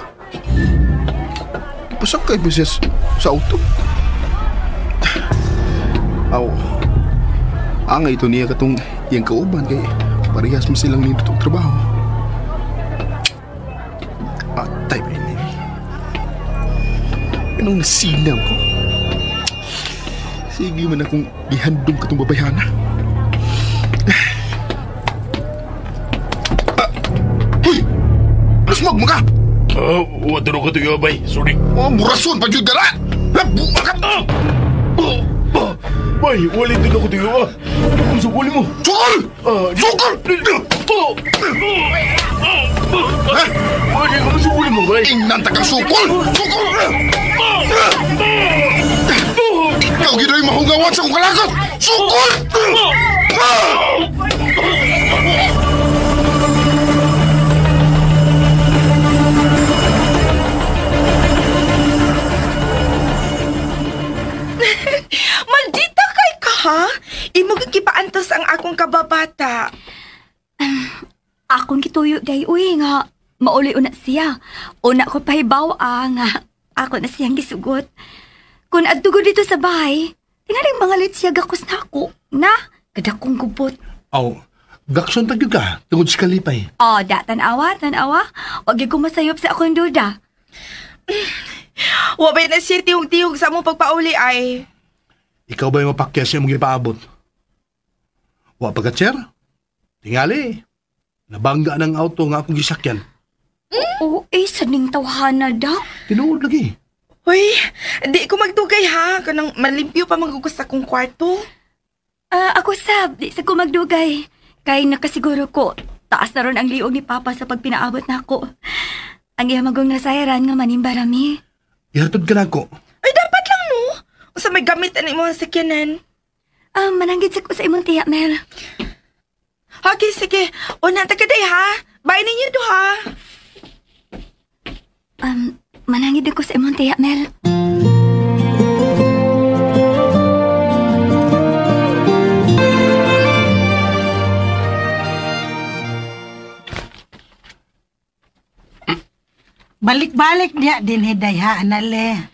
Ipasakay ba siya sa auto? Aw, angay ito niya katong iyang kauban kay parehas mo silang nindot og trabaho. Atay ba ini? Anong nasinaw ko? Sige man akong gihandom katong babayhana. Uy! Lusmog mo ka! Wa turo ko tuyo, bay. Sorry. Oh, murason pa jud dara! Buka ka! Bay, wala din ako tuyo, ah. Kung sa mo. Sukol! Sukol! Ha? Wala ko sa mo, bay. Ingnan ta kang sukol! Sukol! Ikaw gino'y mahungawan sa kong kalakot! Sukol! Maldita kay ka, ha? Imo gipaantos ang akong kababata. Akong gituyo day uy nga mauli una siya. Una ko pahibaw nga ako na siyang gisugot. Kung adtugo dito sa bahay, tingaling mga lit siya gakos na ako. Na, kadakong gubot. Aw, gakson tagyo ka tungod sa kalipay. Oh, da, tanawa, tanawa. Wag gyud ko masayop sa akong duda. Wa ba na siya tihog-tihog sa among pagpauli ay? Ikaw ba yung mapakyas sa imong gipaabot? Wa pa ka, chair? Tingali. Nabangga ng auto nga akong gisakyan. Oo, eh, saning tawhana da. Tinuod lagi. Uy, di ko magdugay ha. Kanang malimpyo pa magugos sa akong kwarto. Ako sab, di sa ko magdugay. Kay nakasiguro ko, taas na ron ang liog ni Papa sa pagpinaabot na ako. Ang iya magong nasayaran nga manimbarami. Ihatod ka na ako. Ay, dapat lang no. Usa may gamit ani mo ang sakyanan. Mananggit sa ko sa imong tiya, Mel. Okay, sige. Una, tagaday ha. Bye ninyo do ha. Manangid ako sa imong tiya, Mel. Balik-balik niya din hiday ha, Anale.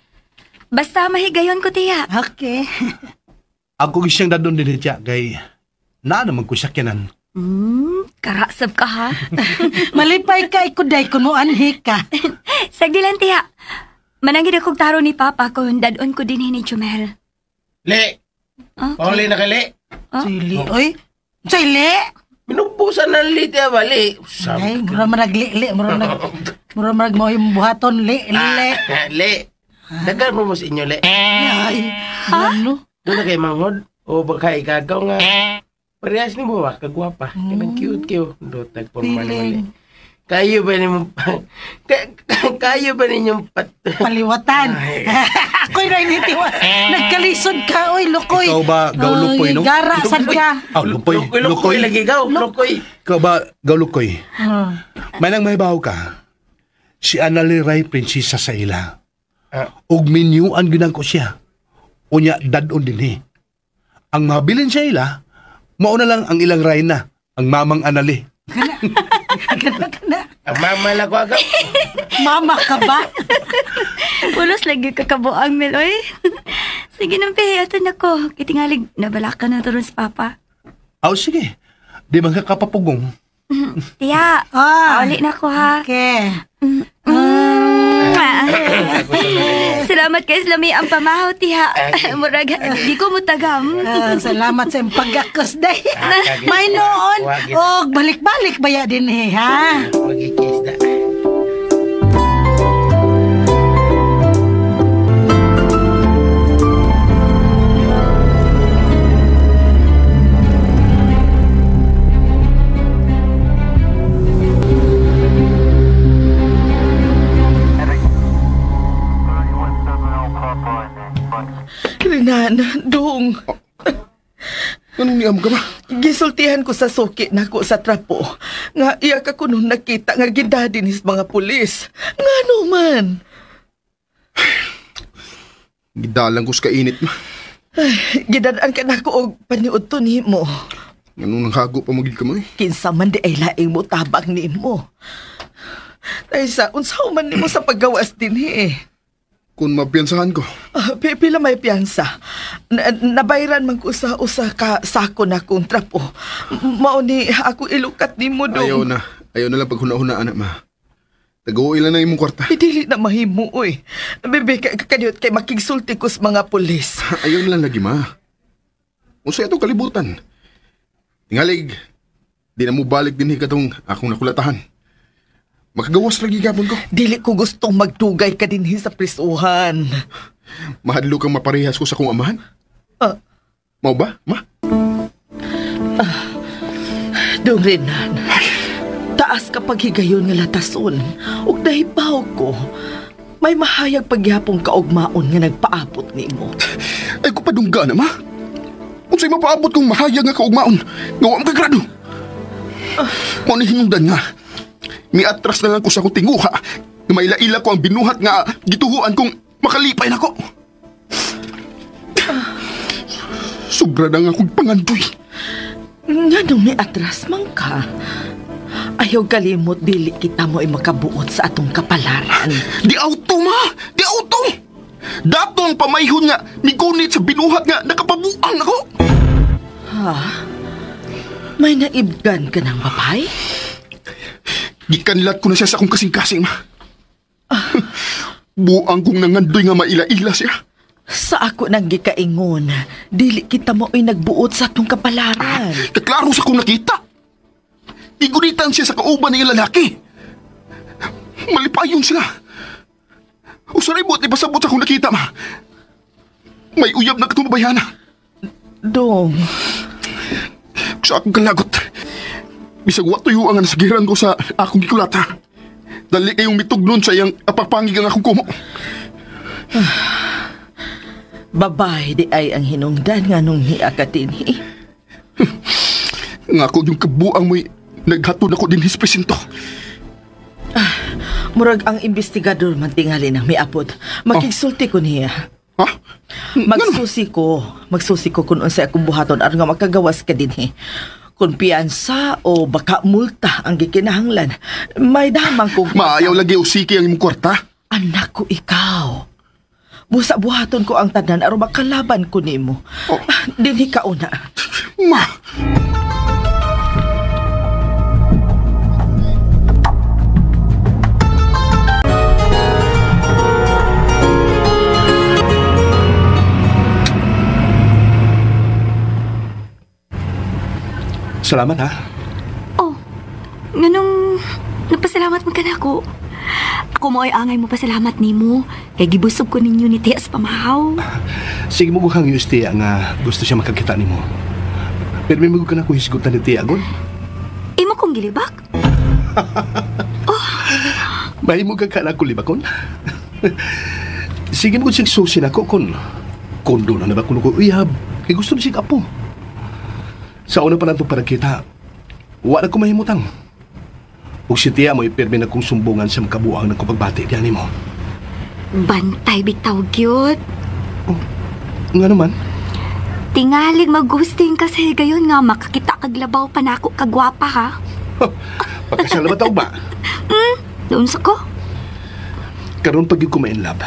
Basta mahigayon ko, tiya. Okay. Ako siyang dadon din tiya kay naa naman ko sakyanan. Karasab ka ha. Malipay ka ikuday kuno anhi ka. Sagdi lang, tiya. Manangid akong taro ni Papa kung dadon ko din ni Jumel. Le! Okay. Pauli na ka, Le! Sili, oy. Say, li? Minubusan ng li, tiya ba, li? Ay, mura man nagli-li. Mura nag mo yung buhaton, li, li. Li. Dagan mo mo sa inyo, li. Ay, ano? Doon na kay manghod. O baka ikagaw nga. Parehas ni mo ba? Kagwapa. Kanang cute kayo. Dotag formal mo, li. Kayo ba ninyong kayo ba ninyong paliwatan? Ako'y nainitiwas. Nagkalisod ka, oy, lukoy. Ikaw ba, gaw lukoy, no? Gara, sad ka. Oh, lukoy. Lukoy lagi, gaw, lukoy. Ikaw ba, gaw lukoy? May nang mahibaw ka. Si Annalie Ray, prinsesa sa ila. Og minyuan ginang ko siya. Unya, dadon din eh. Ang mabilin sa ila, mauna lang ang ilang rayna, ang mamang Annalie. Kana. Ang mama lang ko agaw. Mama ka ba? Pulos lagi kakabuang, Mel, oy. Sige nang pihiyatan ako. Kitingalig, nabalaka na turon sa papa. Aw, sige. Di man ka kapapugong. Tiya, uli na ko ha. Okay. Salamat kay Islami ang pamahaw, tiya. Murag, di ko mutagam. Salamat sa iyong pag-akos, day. May noon. Og balik-balik baya din eh, ha? Magikis na. Renan, dong. Anong niam ka ba? Gisultihan ko sa suki nako sa trapo. Nga iya ka kuno nakita nga gidadi ni mga pulis. Nga no man. Gidalang ko sa kainit ma. Ay, gidadaan ka nako og paniudto nimo. Anong nanghago pa magid ka mo eh? Kinsa man di ay laing mo tabang nimo. Taysa unsa man nimo sa paggawas dinhi eh. Kung mapiyansahan ko. Pila may piyansa. Nabayran man ko sa usa ka sako na kong trapo. Mao ni ako ilukat nimo dong. Ayaw na. Ayaw na lang paghuna-huna, anak ma. Tago-uwi lang na imong kwarta. Dili na mahimo, oy. Bebe, kanyot kay makigsulti ko sa mga pulis. Ayaw na lang lagi, ma. Unsa itong kalibutan? Tingalig, di na mo balik din katong akong nakulatahan. Makagawas lagi gapon ko. Dili ko gustong magdugay ka dinhi sa prisuhan. Mahadlo kang maparehas ko sa kong amahan? Mau ba, ma? Dong Renan, taas ka paghigayon nga latason. Ug nahibaw ko, may mahayag pagyapong kaugmaon nga nagpaabot nimo. Ay ko padungga na, ma. Unsay mapaabot kong mahayag nga kaugmaon nga wa makagrado. Mao ni hinungdan nga. Miatras na lang ko sa akong tinguha nga maila-ila ko ang binuhat nga gituhuan kong makalipay nako. Sobra na nga akong pangandoy. Nga nung miatras man ka, ayaw kalimot dili kita mo ay makabuot sa atong kapalaran. Di auto ma! Di auto! Dato ang pamayhon nga migunit sa binuhat nga nakapabuang ako. Ha? May naibgan ka ng babay? Gikanlat ko na siya sa akong kasing-kasing, ma. Buang kong nangandoy nga maila-ila siya. Sa ako nang gikaingon, dili kita mo ay nagbuot sa atong kapalaran. Kaklaro sa akong nakita. Igunitan siya sa kauban ng lalaki. Malipayon sila. Usaray buot ipasabot sa akong nakita, ma. May uyab na katumabayana. Dong. Sa akong kalagot. Bisag wa tuyo ang nasagiran ko sa akong gikulata. Dali kayong mitugnon sa iyang apapangig ang akong kumo. Babay di ay ang hinungdan nga nung niya ka dinhi. Nga ko yung kabuang mo'y naghatod ako din his presinto. Murag ang investigador man tingali nang miabot. Makigsulti ko niya. Ha? Magsusi ko. Magsusi ko kung unsay akong buhaton aron nga makagawas ka dinhi. Kung piyansa o baka multa ang gikinahanglan, may damang kong... Maayaw lagi usiki ang imong kwarta. Anak ko ikaw. Busa buhaton ko ang tanan aron makalaban ko nimo. Oh. Dinhi ka una. Ma! Salamat ha. Oh, nganong nagpasalamat man ka na ako. Ako mo ay angay mo pasalamat nimo. Kay gibusog ko ninyo ni Tia sa pamahaw. Sige mo guhang yus Tia nga gusto siya makakita nimo. Pero may magugan ako hisgutan ni Tia gon. Imo kong gilibak? Oh. Mahimo ka ka na ako libakon? Sige mo siyang susi na ko kun kondo na ba kuno ko uyab. Kay gusto ni siya apo. Sa una pa lang itong paragkita, wala ko mahimutang. Ug si Tia mo ipirmi na kong sumbungan sa makabuang ng kupagbati diyan nimo. Bantay bitaw gyud. Oh, nga naman? Tingalig mag-ghosting ka sa higayon nga makakita kag labaw pa nako kagwapa ha. Pagkasal ba tawag ba? Doon sa ko. Karon pag ko ma-in love.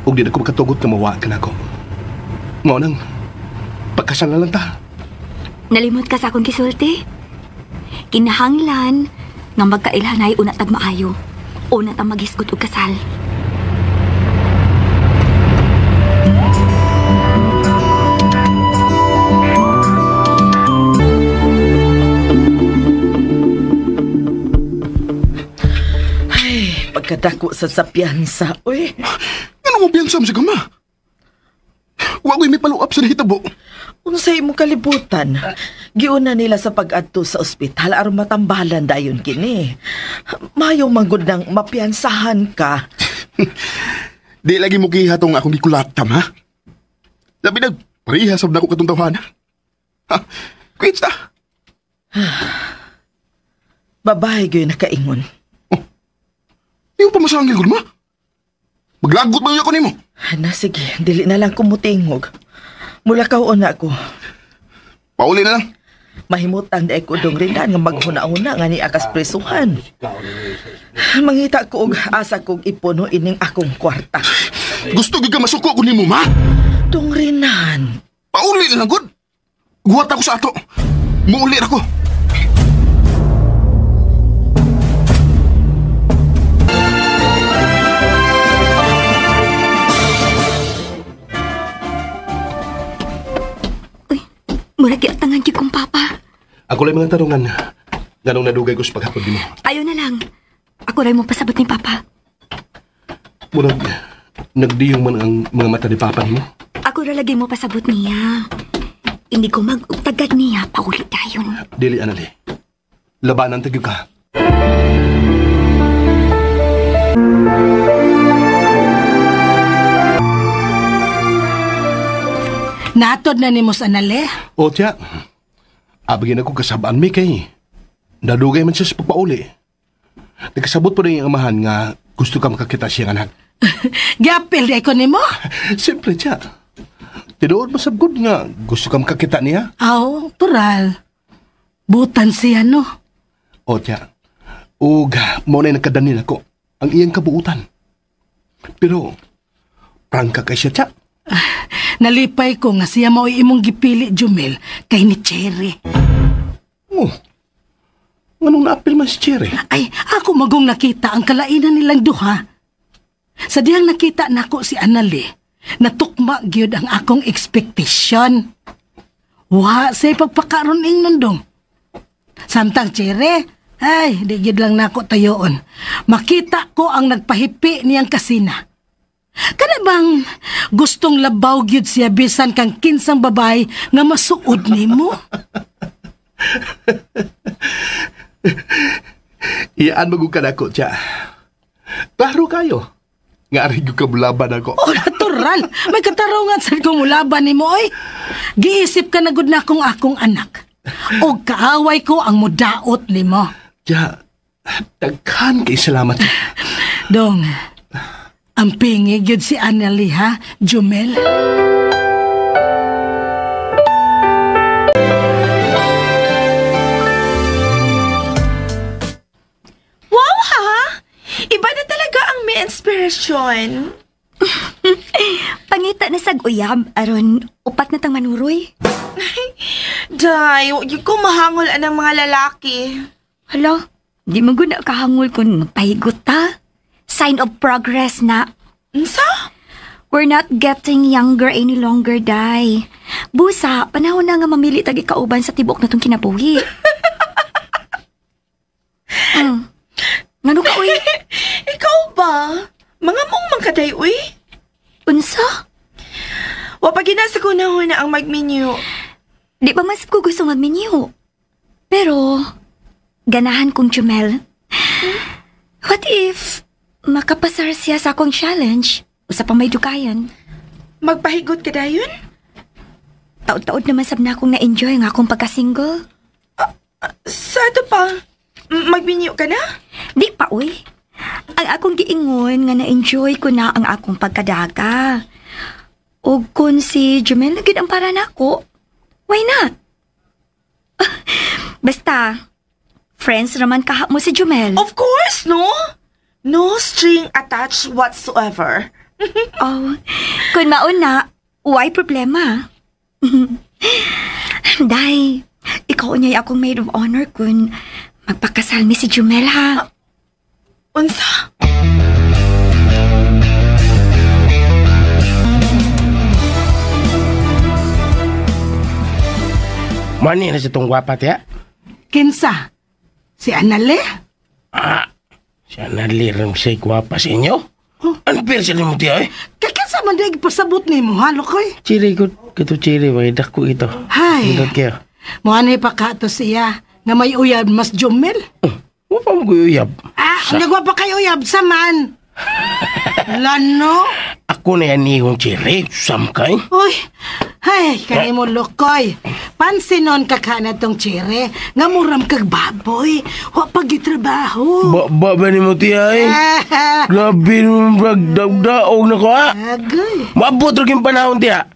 Ug di na ko makatugot nga mawa ka nako. Mao nang pagkasal na lang ta. Nalimot ka sa akong gisulti. Kinahanglan nga magkailhanay una tag maayo. Una tag maghisgot og kasal. Ay, pagkadako sa sapiansa, uy. Ano mo piyansa mo sa gama? Wa ko'y may paluap sa nahitabo. Unsay imong kalibutan? Giuna nila sa pag-adto sa ospital aron matambalan dayon kini. Mayo manggod nang mapiansahan ka. Di lagi mo kiha tong akong gikulatam, ha? Labi nag pareha sab nako katong tawhana. Ha? Quits ta. Babae gyud nakaingon. Oh. Iyo pa masangil gud ma. Maglagot ba ako nimo? Na sige, dili na lang kumutingog. Mula ka una ko. Pauli na lang. Mahimutang di ko dong rindan nga maghuna-huna nga ni akas presuhan. Mangita ko og asa kog ipuno ining akong kwarta. Gusto gyud ka masuko ko nimo, ma? Dong rinan. Pauli na lang gud. Guwat ako sa ato. Muuli ra ko. Murag giatangan gyud kong papa. Ako lang mga tarungan. Ganong nadugay ko sa paghapod nimo. Ayo na lang. Ako ray mo pasabot ni papa. Murag nagdiyong man ang mga mata ni papa nimo. Ako ra lagi mo pasabot niya. Hindi ko mag-tagad niya paulit dayon. Dili anali. Labanan tagyo ka. Natod na ni Mos Anale? O tiya, abagin ako kasabaan mi kay. Nadugay man siya sa pagpauli. Nagkasabot po na yung amahan nga gusto ka makakita siyang anak. Giapil di ko nimo? Siyempre, tiya. Tinuod masabgod nga gusto ka makakita niya. Aw, tural. Butan siya, no? O tiya, ug mo na nagkadanin ako ang iyang kabuutan. Pero, prangka kay siya, tiya. Nalipay ko nga siya mao'y imong gipili, Jumel, kay ni Cherry. Oh, nganong naapil man si Cherry? Ay, ako magong nakita ang kalainan nilang duha. Sa diyang nakita nako si Anali, natukma gyud ang akong expectation. Wa say pagpakaron ingnon dong. Samtang Cherry, ay, di gyud lang nako tayoon. Makita ko ang nagpahipi niyang kasina. Kana bang gustong labaw gyud siya bisan kang kinsang babae nga masuod nimo? Iyaan magug ka nako, tiya. Klaro kayo. Nga ari gyud ka mulaban ako. Oh, natural. May katarungan sad kong mulaban nimo oy. Giisip ka na gud na akong akong anak. Og kaaway ko ang mudaot nimo. Tiya, daghan kay salamat. Dong, ang pingi gyud si Annalie ha, Jumel. Wow ha! Iba na talaga ang may inspiration. Pangita na sag uyab aron upat na tang manuroy. Day, wag ko mahangol anang mga lalaki. Hala, di man gud na kahangol kun magpahigot ta. Sign of progress na. Unsa? We're not getting younger any longer, Day. Busa, panahon na nga mamili tag ikauban sa tibok na tong kinabuhi. Ngano ka, uy? Ikaw ba? Mga mong mangkaday, uy? Unsa? Wa pa ginasa ko na na ang magminyo. Di ba mas ko gusto magminyo? Pero, ganahan kong Jumel. What if makapasar siya sa akong challenge? Usa pa may dugayan. Magpahigot ka dayon? Taod-taod naman sab na akong na-enjoy nga akong pagka-single. Sa ato pa? Magminyo ka na? Di pa, uy. Ang akong giingon nga na-enjoy ko na ang akong pagkadaga. O kung si Jumel na gid ang para nako, why not? Basta, friends raman kaha mo si Jumel. Of course, no? No string attached whatsoever. Oh, kung mauna, why problema? Day, ikaw niya'y akong maid of honor kung magpakasal mi si Jumel, ha? Unsa? Mani na sa itong gwapa, tiya? Kinsa? Si Anale? Ah, si Anale rin siya'y gwapa sa inyo? Huh? Ano pero siya mo, tiya, eh? Kakinsa man di pasabot ni mo, ha, Lukoy? Chiri, good. Kato chiri, may dako ito. Hay. Hindot kayo. Muanay pa ka to siya, nga may uyab mas Jumel. Wa pa mo uyab. Ah, nagwa pa kayo uyab sa man. Lano? Ako na yan iyong chiri, samkay. Uy, ay, kanimo Lukoy. Pansinon ka ka na tong chiri, nga muram kag baboy. Wa pag-itrabaho. Ba ba ni mo tiya eh? Grabe nung dagdaog na ko ha. Agay. Maabot rin yung panahon tiya.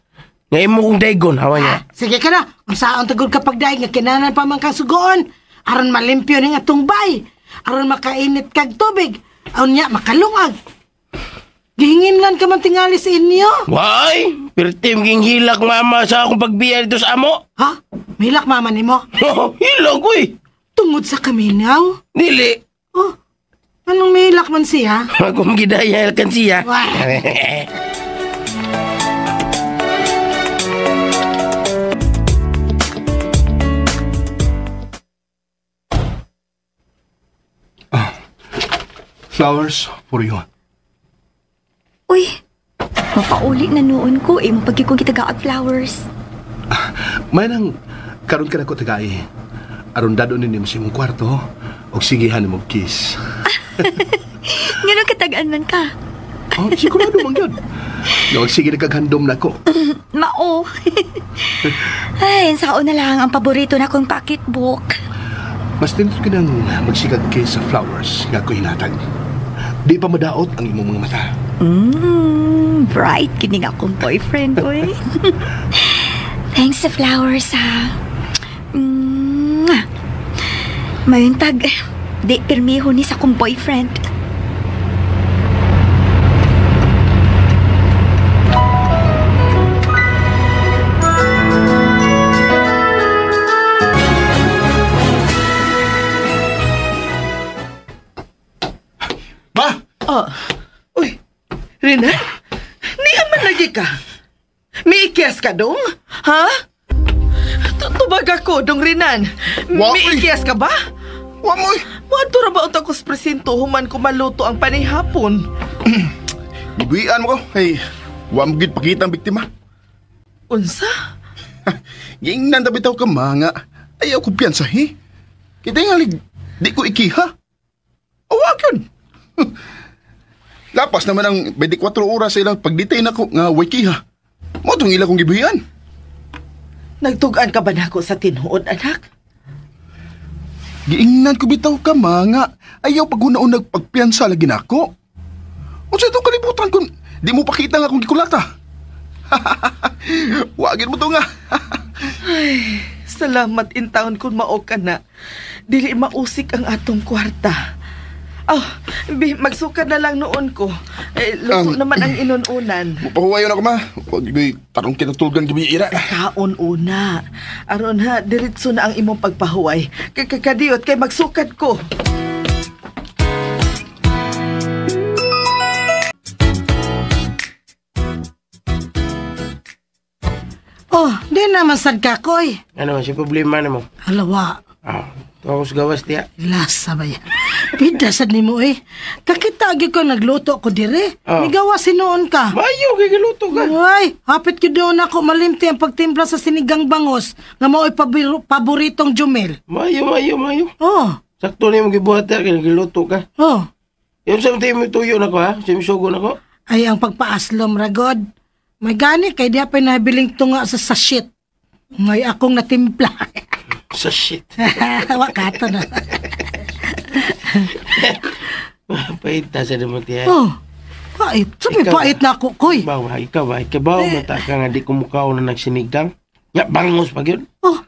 Ngayon mo kong daigon, hawa niya. Sige ka na, kung saan tagod kapag daig nga kinanan pa man kang sugoon. Aron malimpyo ni nga tungbay. Aron makainit kag tubig. Aron niya makalungag. Gihingin lang ka man tingali sa inyo. Why? Pertim ging hilak mama sa akong pagbiya dito sa amo. Ha? Hilak mama nimo? Hilak ko eh. Tungod sa kaminaw? Dili. Oh, anong mahilak man siya? Akong gidaya kan siya. Flowers for you. Uy, mapauli na noon ko eh, mapagkikong kitagaag flowers. May nang karon ka na ko tagay. Aron dadon ninyo sa imong kwarto og sigihan mo kiss. Ngano katagaan man ka? Oh, sigurado man gyud. Nga sige na kag handom na ko. Mao. Ay, sao na lang ang paborito na kong pocketbook. Mas tinto ka nang magsigag kiss sa flowers nga ko hinatag. Di pa madaot ang imong mga mata. Bright kining akong boyfriend, oy. Thanks sa flowers, ha. Mayuntag, di pirmiho ni sa akong boyfriend. Ma! Oh. Uy, Rina? Niya man lagi ka. Miikyas ka dong? Ha? Tubag ako, dong Rinan. Miikyas ka ba? Wa mo. Muadto ra ba unta ko sa presinto human ko maluto ang panihapon? Gibuhian mo ko. Hey, wa mo gid pakita ang biktima. Unsa? Giingnan ta bitaw ka mga. Ayaw ko piyansahi. Kita nga di ko ikiha. Awa yun. Lapas naman ang 24 oras sa ilang pagdetain ako nga way kiha. Mo tong ila kong gibuhian. Nagtugan ka ba nako sa tinuod, anak? Giingnan ko bitaw ka mga. Ayaw pag-una-una pagpiyansa lagi nako. Unsa itong kalibutan kung di mo pakita nga akong gikulata? Wagin mo to nga. Ay, salamat in taon kung mao ka na. Dili mausik ang atong kwarta. Oh, magsukad na lang noon ko. Eh, luto naman ang inununan. Pahuwayon ako, ma. Huwag tarong kinatulgan gabi ira. Kaon una. Aron ha, diretso na ang imong pagpahuway. Kakadiot kay magsukad ko. Oh, Di naman sad ka, koy. Ano man si problema nimo? Halawa. Ah, tuwa ko sa gawas tiya. Lasa ba yan? Pida sad nimo eh. Kakita gyud ko nagluto ko dire. Oh. Migawas hinuon ka. Mayo kay giluto ka. Ay, hapit gyud doon ako malimti ang pagtimpla sa sinigang bangos nga mao'y paboritong Jumel. Mayo, mayo, mayo. Oh. Sakto nimo gibuhat tiya kay giluto ka. Oh. Yung sa mo tuyo na ko ha, sa sugo na ko. Ay ang pagpaaslom ragod. May gani kay diha pa nabiling tunga sa sachet. May akong natimpla. Sa shit. Wa kato na. Pahit ta sa nimo tiya. Oh. Pait. Sabi pait na ako, koy. Ikaw ba, ikaw ba, ikaw ba, mata ka nga di kumukaw na nagsinigang? Ya, bangos pa yun. Oh.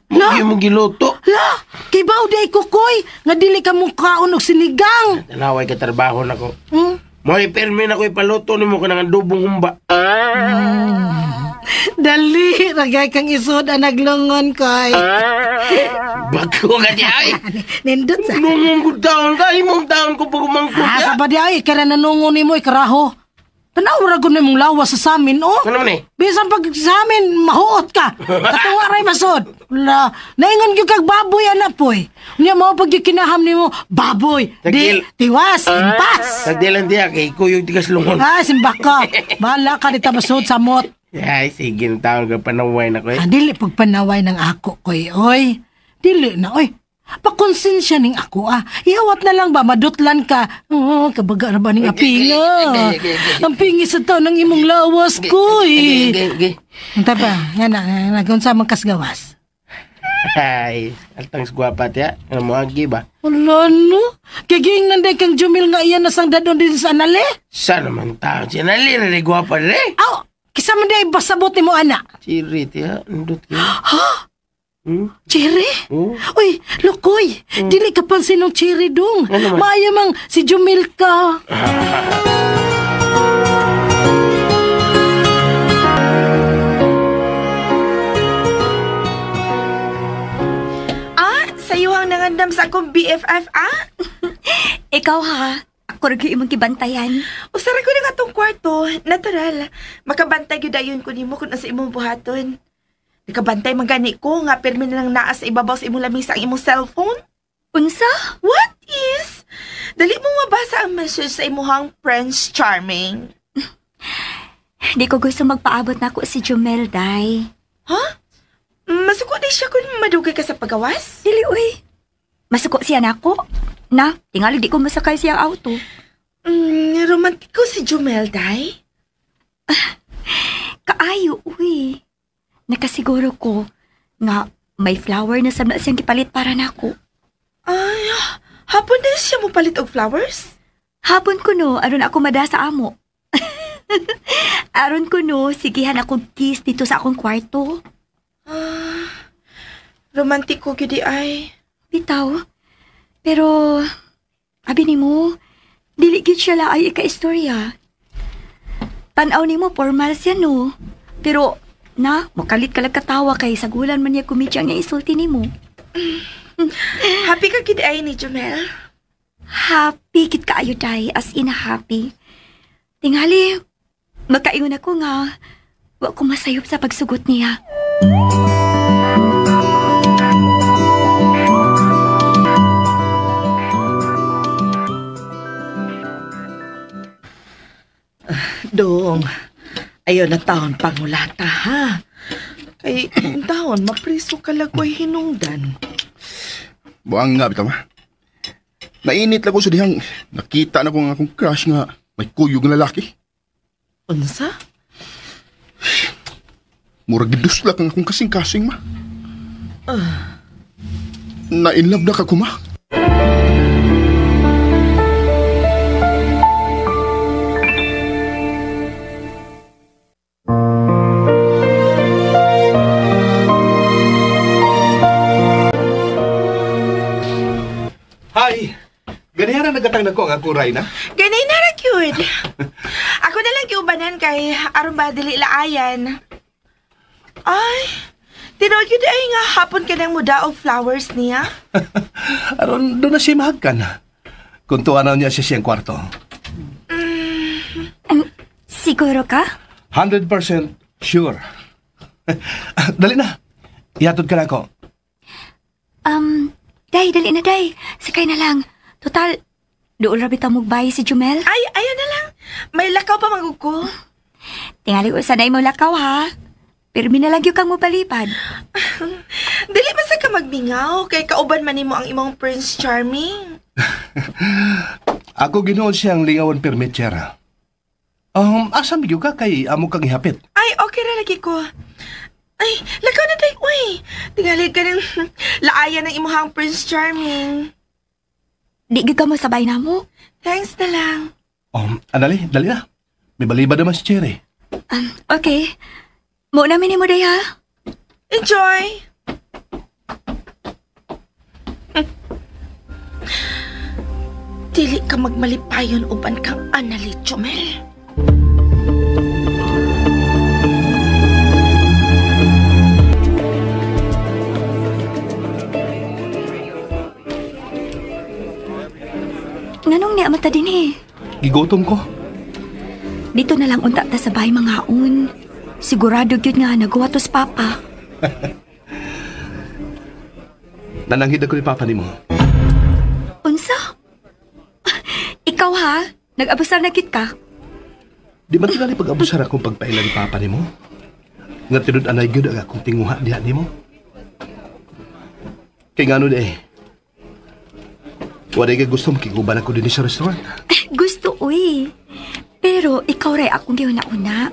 La? Mo giluto. La, kibaw di ko, koy. Nga dili ka mukaon og sinigang. Tanaway ka trabaho na ko. Hmm? Mo ipirmi na ko ipaluto nimo ka ng adobong humba. Dali, ragay kang isod ang naglungon, koy. Bago ka di ay. Nindot sa. Nungon ko taon ka, imong taon ko pag umangkot. Ah, sa ba di ay, kaya nanungon nimo ikaraho. Tanaw ra gud nimong lawas sa samin, oh. Ano man eh? Bisan pag sa amin, mahuot ka. Katuwa ray masod. La, naingon gyud kag baboy ana poy. Unya mao pag kinaham nimo, baboy. Di, tiwas, impas. Tagdilan diya kay kuyog tigas lungon. Ah, simbak ka. Bahala ka dito masod sa mot. Ay, sige na taon ka panaway na ko eh. Ah, dili pagpanaway ng ako koy, oy. Dili na, oy. Pakonsensya ning ako ah. Ihawat na lang ba madutlan ka. Oo, kabaga ra ba ning apinga. Ang pingi sa taon ng imong lawas koy. Unta pa, nga na, nagunsa man kasgawas. Ay, altang gwapa tiya. Ano mo agi ba? Wala no. Kay giingnan day kang Jumil nga iyan na sang dadon din sa anale. Sa naman taon siya nali na gwapa re. Aw, kisa man day basabot nimo ana. Chiri tiya, ndot kay. Ha? Hmm? Cherry? Oh? Uy, lukoy. Dili ka pansin ng cherry dong. Ano man? Maaya mang si Jumil ka. Ah, sayo ang nangandam sa akong BFF, ah? Ikaw ha, ako rin imong gibantayan. Usara ko na nga tong kwarto. Natural. Makabantay gyud dayon ko nimo kung nasa imong buhaton. Nakabantay man gani ko nga pirmi na lang naa sa ibabaw sa imong lamisa ang imong cellphone. Unsa? What is? Dali mo mabasa ang message sa imuhang Prince Charming. Di ko gusto magpaabot na ako si Jumel, day. Ha? Masuko di siya kung madugay ka sa pagawas? Dili, uy. Masuko siya nako. Na, tingali di ko masakay siyang auto. Romantiko si Jumel, day. Kaayo, uy. Nakasiguro ko nga may flower na sabna siyang gipalit para nako. Ay, hapon din siya mo palit og flowers? Hapon ko no, aron ako mada sa amo. Aron ko no, sigihan akong kiss dito sa akong kwarto. Ah, romantiko gyud di ay. Bitaw. Pero, abi nimo, dili gyud siya laay ika-istorya. Tan-aw nimo formal siya no. Pero, na, mukalit ka lang katawa kay sagulan man niya kumidya ang isulti nimo. Happy ka gyud ay ni Jumel? Happy kit kaayo day, as in happy. Tingali, makaingon ako nga, wa ko masayop sa pagsugot niya. Dong, ayaw na taon pangulata, ha? Kay, ang taon, mapriso ka lagoy hinungdan. Buang nga, bitaw ma. Nainit lang ko sa dihang nakita na ko nga akong crush nga may kuyog nga lalaki. Unsa? Murag giduslak ang akong kasing-kasing, ma. Na-in love na ka ko, ma. Hi! Ganihan na nagatang na ko ang akong Ray na. Ganay na ra gyud. Ako na lang giubanan kay aron ba dili laayan. Ay, tinuod gyud ay nga hapon ka nang muda og flowers niya. Aron doon na siya mahagkan. Kung tuwa na niya siya siyang kwarto. Siguro ka? 100% sure. Dali na. Ihatod ka na ako. Day, dali na, day. Sakay na lang. Total, doon rabi ta mugbay si Jumel. Ay, ayaw na lang. May lakaw pa magug ko. Tingali ko sanay mo lakaw, ha? Pero minalagyo kang mopalipad. Dili man sa ka magmingaw, kay kauban man nimo ang imong Prince Charming. Ako ginoon siyang lingawan permit, Chera. Asa mi ka kay amo kang ihapit? Ay, okay ra lagi ko. Ay, lakaw na tayo, uy. Tingali ka ng laayan ng imuhang Prince Charming. Di gyud ka mo sabay na mo. Thanks na lang. Anali, dali na. May baliba naman si Cherry. Okay. Mo namin ni mo day, ha? Enjoy! Dili ka magmalipayon uban kang Anali, Jumel. Nganong niya mata din eh? Gigutom ko. Dito na lang unta ta sa bahay mangaon. Sigurado gyud nga nagawa to sa papa. Nananghid ako ni papa nimo. Unsa? Ikaw ha? Nag-abusar na gid ka? Di man tingali pag-abusar akong pagpaila ni papa nimo? Nga tinud-anay gyud ang akong tinguha diha nimo. Kay ngano di eh. Wala kay gusto makiguban ako dinhi sa restaurant. Gusto, uy. Pero ikaw ray akong giuna-una.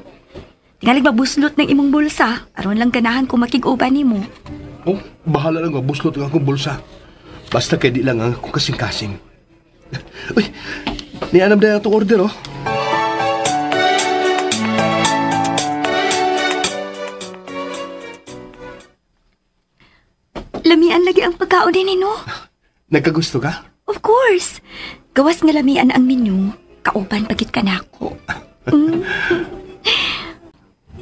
Tingalig mabuslot ng imong bulsa. Aron lang ganahan kung makig-uban nimo. Oh, bahala lang mabuslot ang akong bulsa. Basta kay di lang ang akong kasing-kasing. Uy, nianam na itong order, oh. Lamian lagi ang pagkaon din, no? Nagkagusto ka? Of course. Gawas nga lamian ang menu, kauban pagit ka nako. Mm.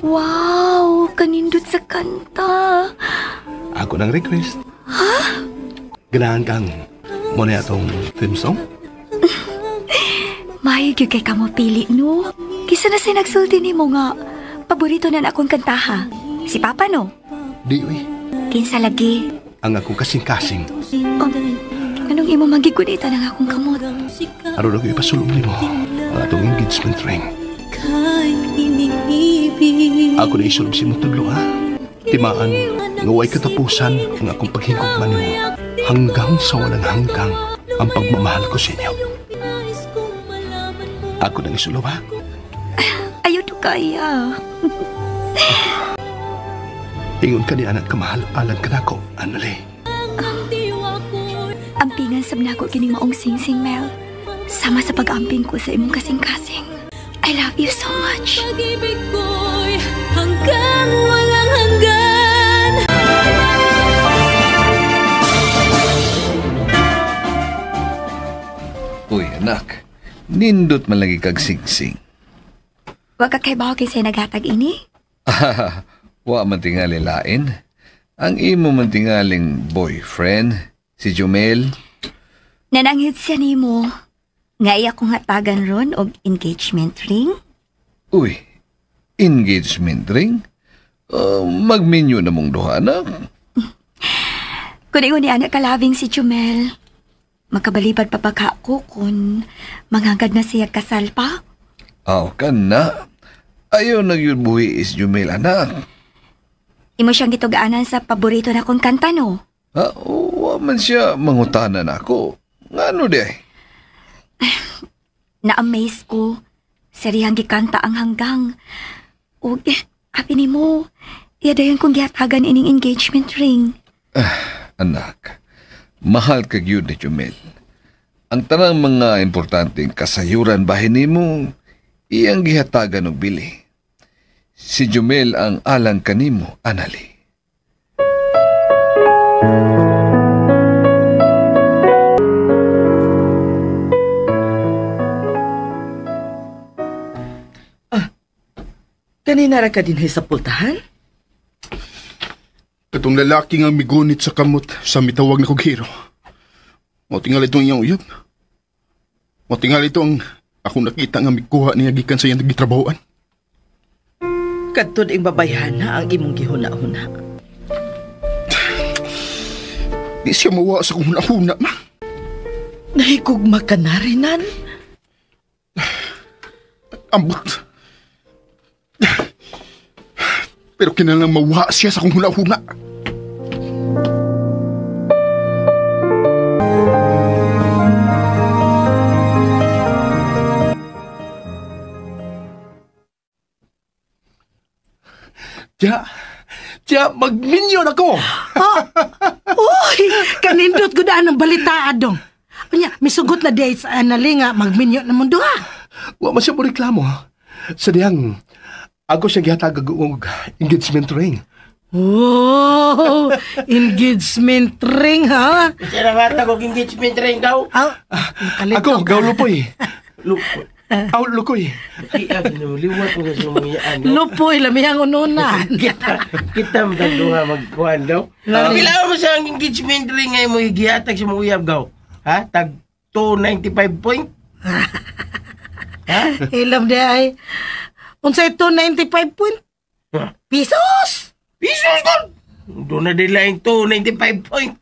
Wow, kanindot sa kanta. Ako ng request. Ha? Ganahan kang mo na itong theme song? Maayo gyud kay kamo pili, no? Kisa na say nagsulti nimo nga paborito na akong kantaha. Si Papa, no? Di, uy. Kinsa lagi? Ang akong kasing-kasing. Oh, anong imo magigunitan ang akong kamot? Aron ako ipasulong nimo ang atong engagement ring. Ako na isulong si mong tudlo, ha? Timaan, nga way katapusan ang akong paghingkog man nimo. Hanggang sa walang hanggang ang pagmamahal ko sa inyo. Ako nang isulong, ha? Ayaw to kaya. Ingon ka ni anak kamahal, alang ka nako, Anali. Ampingan sab nako kining maong singsing, Mel. Sama sa pag-amping ko sa imong kasing-kasing. I love you so much. Pag-ibig ko'y hanggang walang hanggan. Uy, anak. Nindot man lagi kag singsing. Wa ka kay bawo kinsay naghatag ini? Wa man tingali lain. Ang imo man tingaling boyfriend, si Jumel. Nananghid siya nimo. Nga iya kong hatagan ron og engagement ring. Uy, engagement ring? Magminyo na mong duha, anak. Kung ingon ni anak kalabing si Jumel, makabalibad pa ba ko kung manghangad na siya kasal pa? Aw, ka na. Ayaw na yun buhi is Jumel, anak. Imo siyang gitugaanan sa paborito na kong kanta, no? Ha? Wa man siya mangutanan ako. Ngano di ay? Na-amaze ko. Seriyang gikanta ang hanggang. Ug, abi nimo, iya dayon kong gihatagan ining engagement ring. Anak, mahal ka gyud ni Jumel. Ang tanang mga importanteng kasayuran bahin nimo, iyang gihatagan og bili. Si Jumel ang alang kanimo, Anali. Kanina ra ka dinhi sa pultahan? Katong lalaki nga migunit sa kamot sa mitawag na kog hero. Motingal itong iyang uyab. Motingal ito ang akong nakita nga mikuha niya gikan sa iyang gitrabahoan. Kadtod ing babayhana ang imong gihuna-huna. Di siya mawa sa kong huna-huna, ma. Nahigugma ka na, Renan. Ambot. Pero kinalang mawa siya sa kong huna-huna. Tiya, magminyon ako. Uy, kanindot ko daan ang balita, Adong. Unya, misugot na di sa Anali nga magminyo na mundo, ha? Wa man siya mo reklamo. Sa diyang, ako siya gihatag og engagement ring. Oh, engagement ring, ha? Siya nakatag og engagement ring daw. Ako, gaw lupoy. Lupoy. Aw, lukoy. Liwat mo kasi mga iyaan. Lupoy, lamihang ununan. Kita mo duha magkuhan daw. Pila mo sa engagement ring ngay mo gihatag sa mga uyab gaw? Ha? Tag 295 point? Ha? Ilam di ay. Unsay 295 point? Pesos! Pesos kon! Doon na di lang 295 point.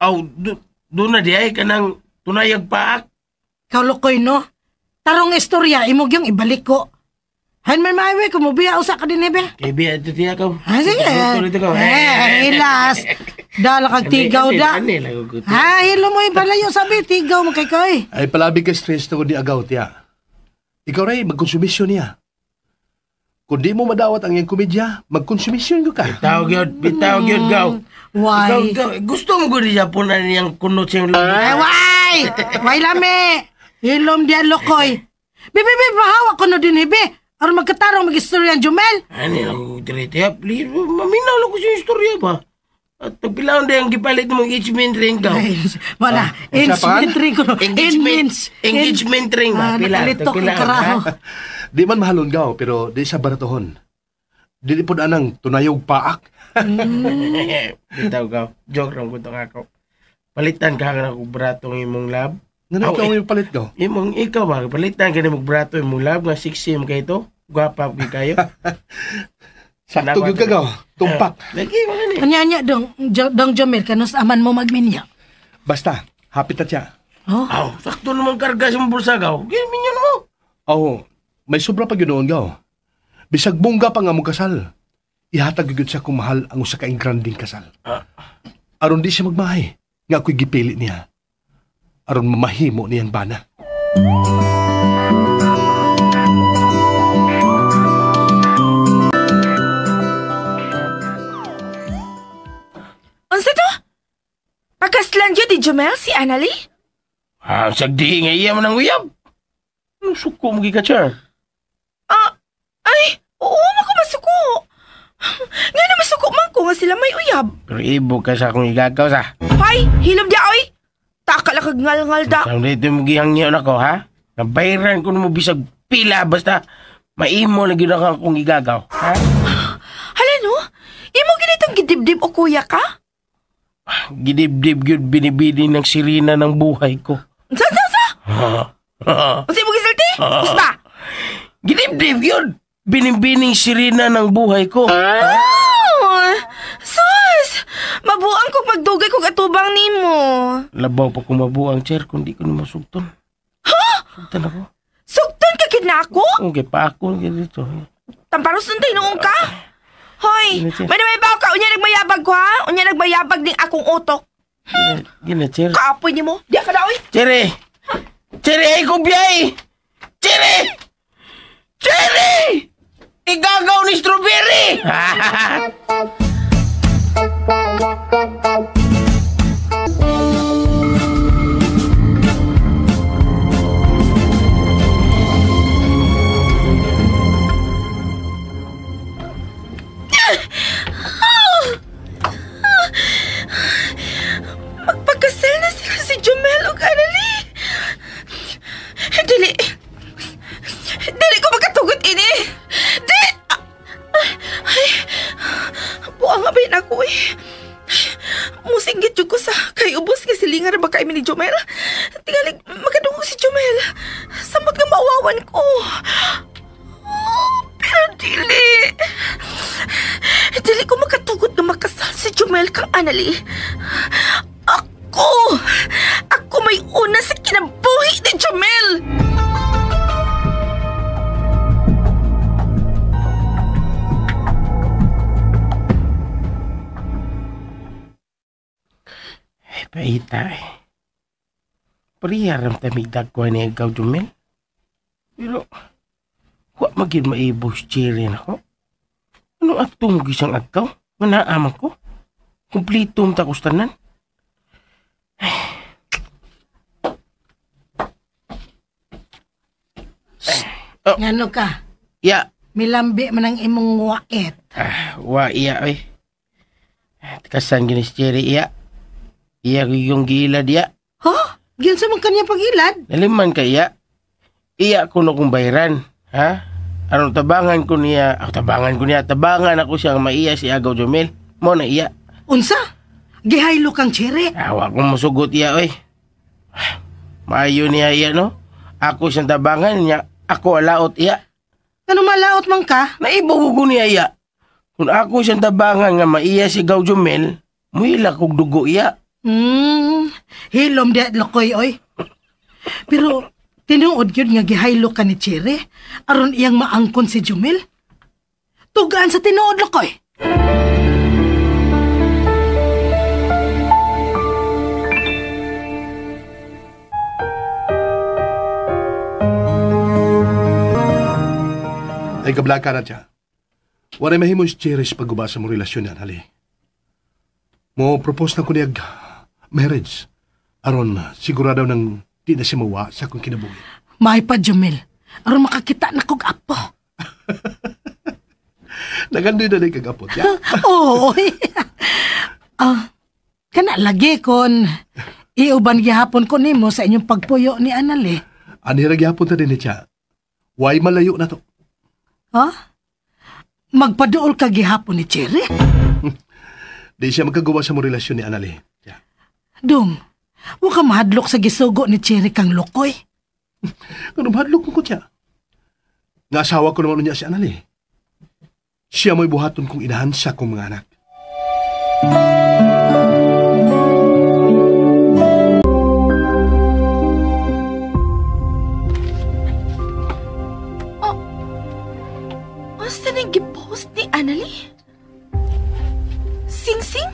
Aw, doon na di ay kanang tunayag paak. Kalukoy, no? Tarong istorya, imog yung ibalik ko. Han may maiwe, kumubiya usa ka din, ebe. Kay biya ito tiya ka. Ah, sige. Eh, ilas. Dala kag tigaw da. Ha, hilo mo yung palayo, sabi, tigaw mo kay koy. Ay, palabi ka stress na kundi agaw, tiya. Ikaw rin, magkonsumisyon niya. Kung di mo madawat ang iyang komedya, magkonsumisyon ko ka. Bitaw yun, gaw. Why? Ikaw, gusto mo ko niya po na niyang kunot siyang loob. Ay, why? Why lami? Hilom diyan, lokoy. Bibi, pahawak ko na din, ibi. Aron magkatarong mag-istorya ang Jumel. Ano lang ko dire, please, maminaw lang ko sa istorya ba? At pagpilaon din ang gipalit mong engagement ring daw. Wala, engagement ring ko. Engagement ring ba? Pila, nakalito kang karaho. Di man mahalon gaw, pero di sa baratohon. Di po anang tunayog paak. Bitaw gaw, joke lang ko itong ako. Palitan ka nga akong bratong imong lab. Nga ikaw yung palit gaw? Imong ikaw ba? Palitan ka na mong brato imong lab nga 6 cm kayo ito. Gwapa ko kayo. Sakto gyud ka gaw. Tumpak. Lagi mga ni. Anya dong Jomel kanus aman mo magminya. Basta, hapit na siya. Oh. Aw, sakto naman karga sa bulsa gaw. Giminyon mo. Aw, may sobra pa gyud noon gaw. Bisag bongga pa nga mo kasal. Ihatag gyud siya kung mahal ang usa ka engranding kasal. Aron di siya magmahay nga ako'y gipili niya. Aron mamahimo niyang bana. Unsa to? Pagkaslan yun di Jomel si Annalie? Ah, sagdi nga iya man ang uyab. Anong suko mo gika, Char? Ah, ay, oo, mako masuko. Nga na masuko man ko nga sila may uyab. Pero ibo ka sa akong igagaw sa. Hoy, hilom di oy. Taka lang kag ngal-ngal da. Sa dito mo gihangyo na ko, ha? Nabayran ko na mo bisag pila basta maimo na gyud ako akong igagaw, ha? Hala no? Imo ginitong gidibdib o kuya ka? Gidibdib gyud binibini ng sirina ng buhay ko. Sa sa sa? Unsa mo gisulti? Usba. Gidibdib gyud binibining sirina ng buhay ko. Oh, sus! Mabuang ko pagdugay kog atubang nimo. Labaw pa ko mabuang, chair, kung di ko nimo sugton. Ha? Sugton ako. Sugton ka gid na ako? Okay, pa ako dito. Tamparos nun tinuong ka? Hoy, may namay ka? Unya nagmayabag ko, ha? Unya nagmayabag ding akong utok. Gina, chair. Kaapoy nimo. Di ka na, oy. Chere! Chere, ay ko biyay! Chere! Chere! Igagaw ni strawberry! Magpagkasal na sila si Jomel ug Annalie. Dili. Dili ko makatugot ini. Di! Ay, buang abay na ako eh. Musinggit jud ko sa kay ubos nga silingan ba kay ni Jomel. Tingali makadungog si Jomel. Samot nga mawawan ko. Oh, Pero dili. Dili ko makatugot na makasal si Jumel kang Annalie. Ako! Ako may una sa kinabuhi ni Jumel! Ay, paita eh. Pariyaram tamigdag ko ni ikaw, Jumel. Pero, wa magid maibos cherry na ko. Ano atong gisang agkaw? Nga naaman ko? Kumplito ang takustanan. Oh. Ngano ka? Ya. Milambi man ang imong wait. Ah, wa iya oy. Tikasan gini si Cherry iya. Iya yung gilad iya. Ha? Giunsa man kanya pagilad? Naliman ka iya. Iya ko no kong bayaran. Ha? Aron tabangan ko niya. Ako tabangan ko niya. Tabangan ako siyang maiya si Agaw Jumel. Mo na iya. Unsa? Gihaylo kang Cherry? Awa kong musugot iya oy. Maayo niya iya no? Ako siyang tabangan niya. Ako alaot iya. Ano malaot man ka? Naibugo ko niya iya. Kung ako siyang tabangan nga maiya si Gaw Jumel, muhila kog dugo iya. Hilom di at lokoy oy. Pero tinuod yun nga gihaylo ka ni Cherry aron iyang maangkon si Jumel. Tugaan sa tinuod lokoy. Ay, kablaka na siya. Wala mahimo si Cherry sa pagguba sa mong relasyon niya, Hali. Mo propose na ko niyag marriage. Aron, sigurado nang di na siya mawa sa akong kinabuhi. May pa, Jumel. Aron makakita na kog apo. Nagandoy na kag apo, ya? Oo. Kana lagi kon iuban gihapon ko nimo sa inyong pagpuyo ni Annalie. Anira gihapon ta din ni siya. Way malayo na to. Ha? Magpaduol ka gihapon ni Cherry? Di siya magkagawa sa mong relasyon ni Annalie. Yeah. Dong, wa ka mahadlok sa gisugo ni Cherry kang lokoy. Kano mahadlok ko siya? Nga asawa ko naman niya si Annalie. Siya mo'y buhaton kong inahan sa akong mga anak. Basta nang gipost ni Annalie? Sing-sing?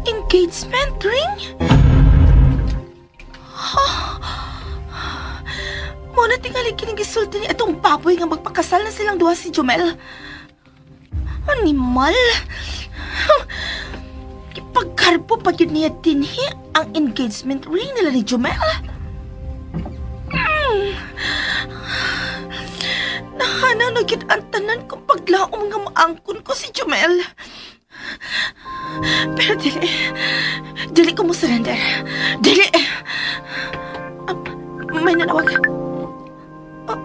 Engagement ring? Oh. Muna tingali kinigisulti ni atong baboy nga magpakasal na silang duha si Jumel. Animal! Ipagkarpo pa yun niya dinhi ang engagement ring nila ni Jumel. Nahanaw na gyud ang tanan kong paglaom nga maangkon ko si Jumel. Pero dili. Dili ko mo surrender. Dili. May nanawag. Oh,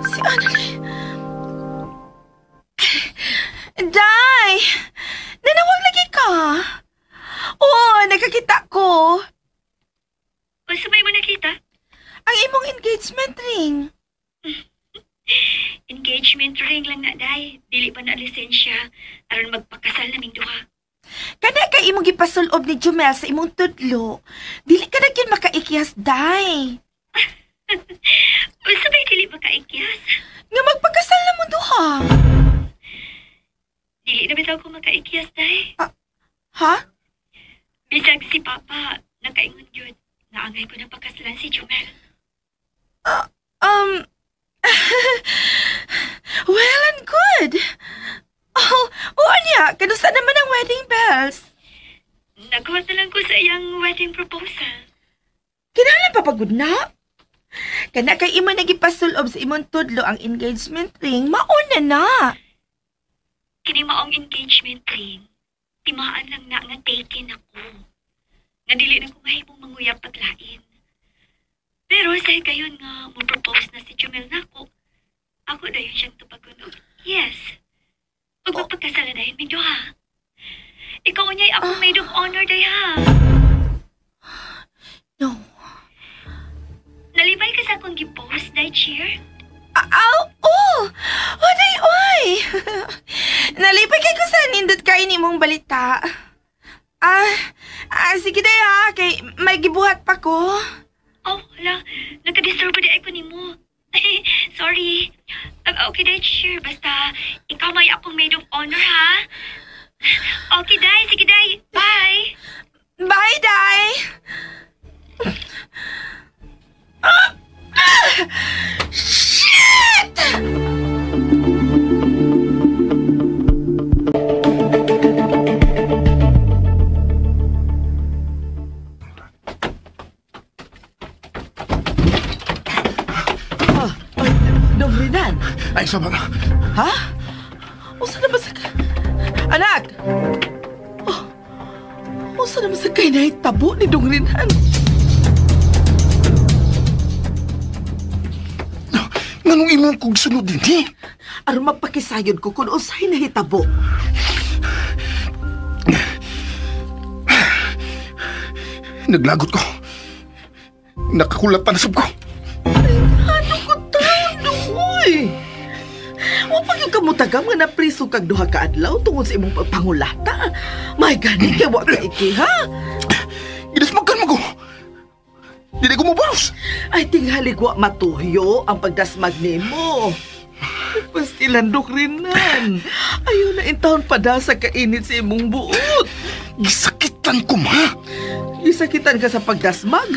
si Annalie. Day! Nanawag lagi ka. Oh, nakakita ko. Unsa may mo nakita? Ang imong engagement ring. Engagement ring lang na, Day. Dili pa na lisensya. Aron magpakasal naming duha. Kana kay imong gipasulob ni Jumel sa imong tudlo. Dili ka na gyud makaikyas, Day. Unsa bay dili makaikyas? Nga magpakasal na mo duha. Dili na bitaw ko makaikyas, Day. Ha? Bisag si Papa nakaingon gyud nga angay ko na pakasalan si Jumel. Well and good. Oh, niya, kanusta naman ang wedding bells? Nagkuha na lang ko sa iyang wedding proposal. Kinahanglan pa pagod na? Kana kay imo nagipasulob sa imong tudlo ang engagement ring, mauna na. Kini maong engagement ring, timaan lang na nga taken ako. Nga dili na ko mahimong manguyab paglain. Pero sa higayon nga mo-propose na si Jumel nako, ako dayon siyang tubagon og yes. Ug magpagkasal na dayon mi duha. Ikaw unyay akong maid of honor day ha. No. Nalibay ka sa akong gi-post, day cheer? Oh! Oh, oday, oy! Nalipay kay ko sa nindot kay nimong balita. Sige day ha, kay may gibuhat pa ko. Oh, hala, nagka-disturb ba di ay ko nimo? Sorry. Okay day, sure. Basta, ikaw may akong maid of honor, ha? Okay, day. Sige, day. Bye! Bye, day! Shit! Dong Rinan. Ay, sama ka. Ha? Usa na ba sa... Anak! Oh, usa na ba sa kay nahitabo ni Dong Rinan? Nganong imong kog sunod din, eh? Aron magpakisayod ko kung usay nahitabo. Naglagot ko. Nakakulat pa na sab ko. Ano ko taon, Duhoy? O pag yung kamutagam nga napriso kag duha ka adlaw tungod sa imong pagpangulata. May gani kay wa ka iki, ha? Gidasmagan mo ko. Dili ko mobalos. Ay, tinghali wa matuyo ang pagdasmag nimo. Pastilan, Dok Rinan. Ayaw na intawon pa da sa kainit sa imong buot. Gisakitan ko, ma. Gisakitan ka sa pagdasmag?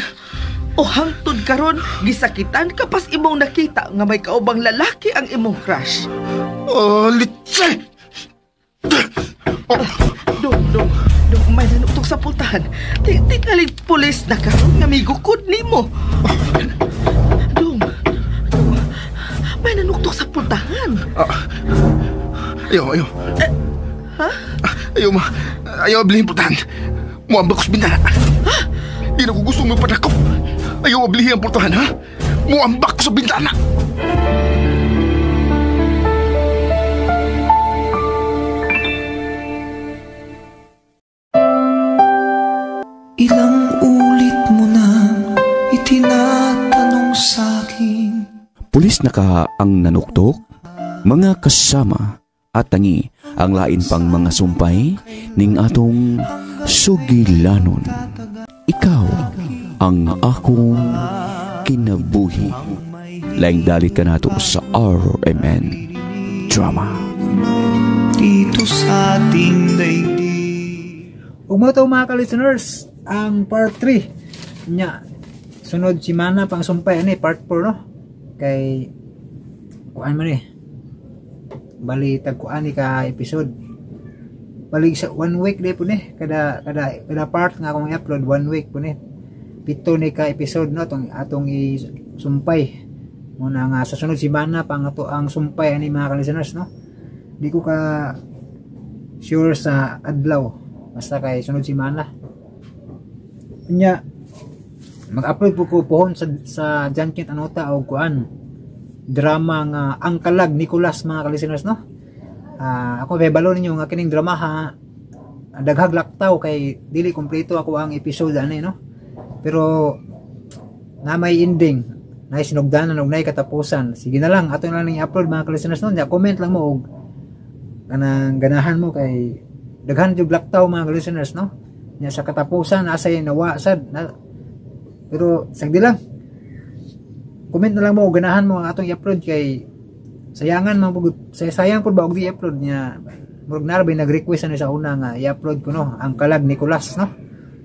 O hangtod karon gisakitan ka pas imong nakita nga may kaubang lalaki ang imong crush. Oh, litse! Oh. Dong, may nanuktok sa pultahan. Tingaling pulis na karon nga may gukod nimo. Dong, may nanuktok sa pultahan. Ayaw. Ha? Ayaw, ma. Ayaw, ablihin pultahan. Muambak ko sa bintana. Ha? Di na ko gusto magpadakop. Ayaw, ablihin ang pultahan, ha? Muambak ko sa bintana. Ilang ulit mo na itinatanong sa'kin. Pulis na ka ang nanuktok, mga kasama at tangi ang lain pang mga sumpay ning atong sugilanon. Ikaw ang akong kinabuhi. Laing dalit ka nato sa RMN Drama. Dito sa ating daigdig. Ug mo to mga ka-listeners, ang part 3 nya sunod si Mana pang sumpay ani part 4 no, kay kuan man eh bali tag kuan ni ka episode, bali sa 1 week di po ni kada part nga akong i-upload 1 week po ni, 7 ni ka episode no atong atong isumpay muna nga sa sunod si Mana pang ato ang sumpay ani mga ka-listeners no. Di ko ka sure sa adlaw, basta kay sunod si Mana. Nya mag-upload po ko pohon sa John Kent Anota og kuan drama nga Ang Kalag Nicolas mga ka-listeners no. Ako balo ninyo nga kining drama ha, daghag laktaw kay dili kompleto ako ang episode ani no. Pero na may ending, na sinugdanan og nay katapusan. Sige na lang, ato na lang i-upload mga ka-listeners no. Nya comment lang mo og kanang ganahan mo kay daghan jud laktaw mga ka-listeners no. Nya sa katapusan asa nawa sad na, pero sagdi lang, comment na lang mo ganahan mo ang atong i-upload kay sayangan man pud, sayang pud ba og di i-upload niya. Murag na ba nag-request ani sa una nga i-upload ko no Ang Kalag Nicolas no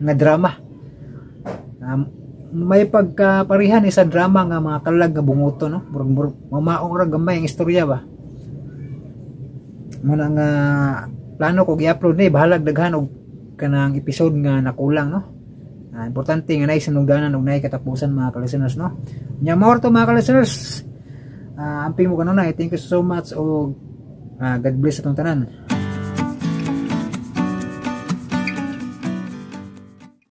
nga drama. May pagkaparihan isa drama nga mga kalag nga bunguto no, murag mamao ra gamay ang istorya ba. Muna nga plano ko i-upload ni, bahalag daghan og kanang episode nga nakulang no. Importante nga naay sinugdanan ug naay katapusan mga ka-listeners no. Nya mao to mga ka-listeners. Amping mo kanunay. Thank you so much og God bless atong tanan.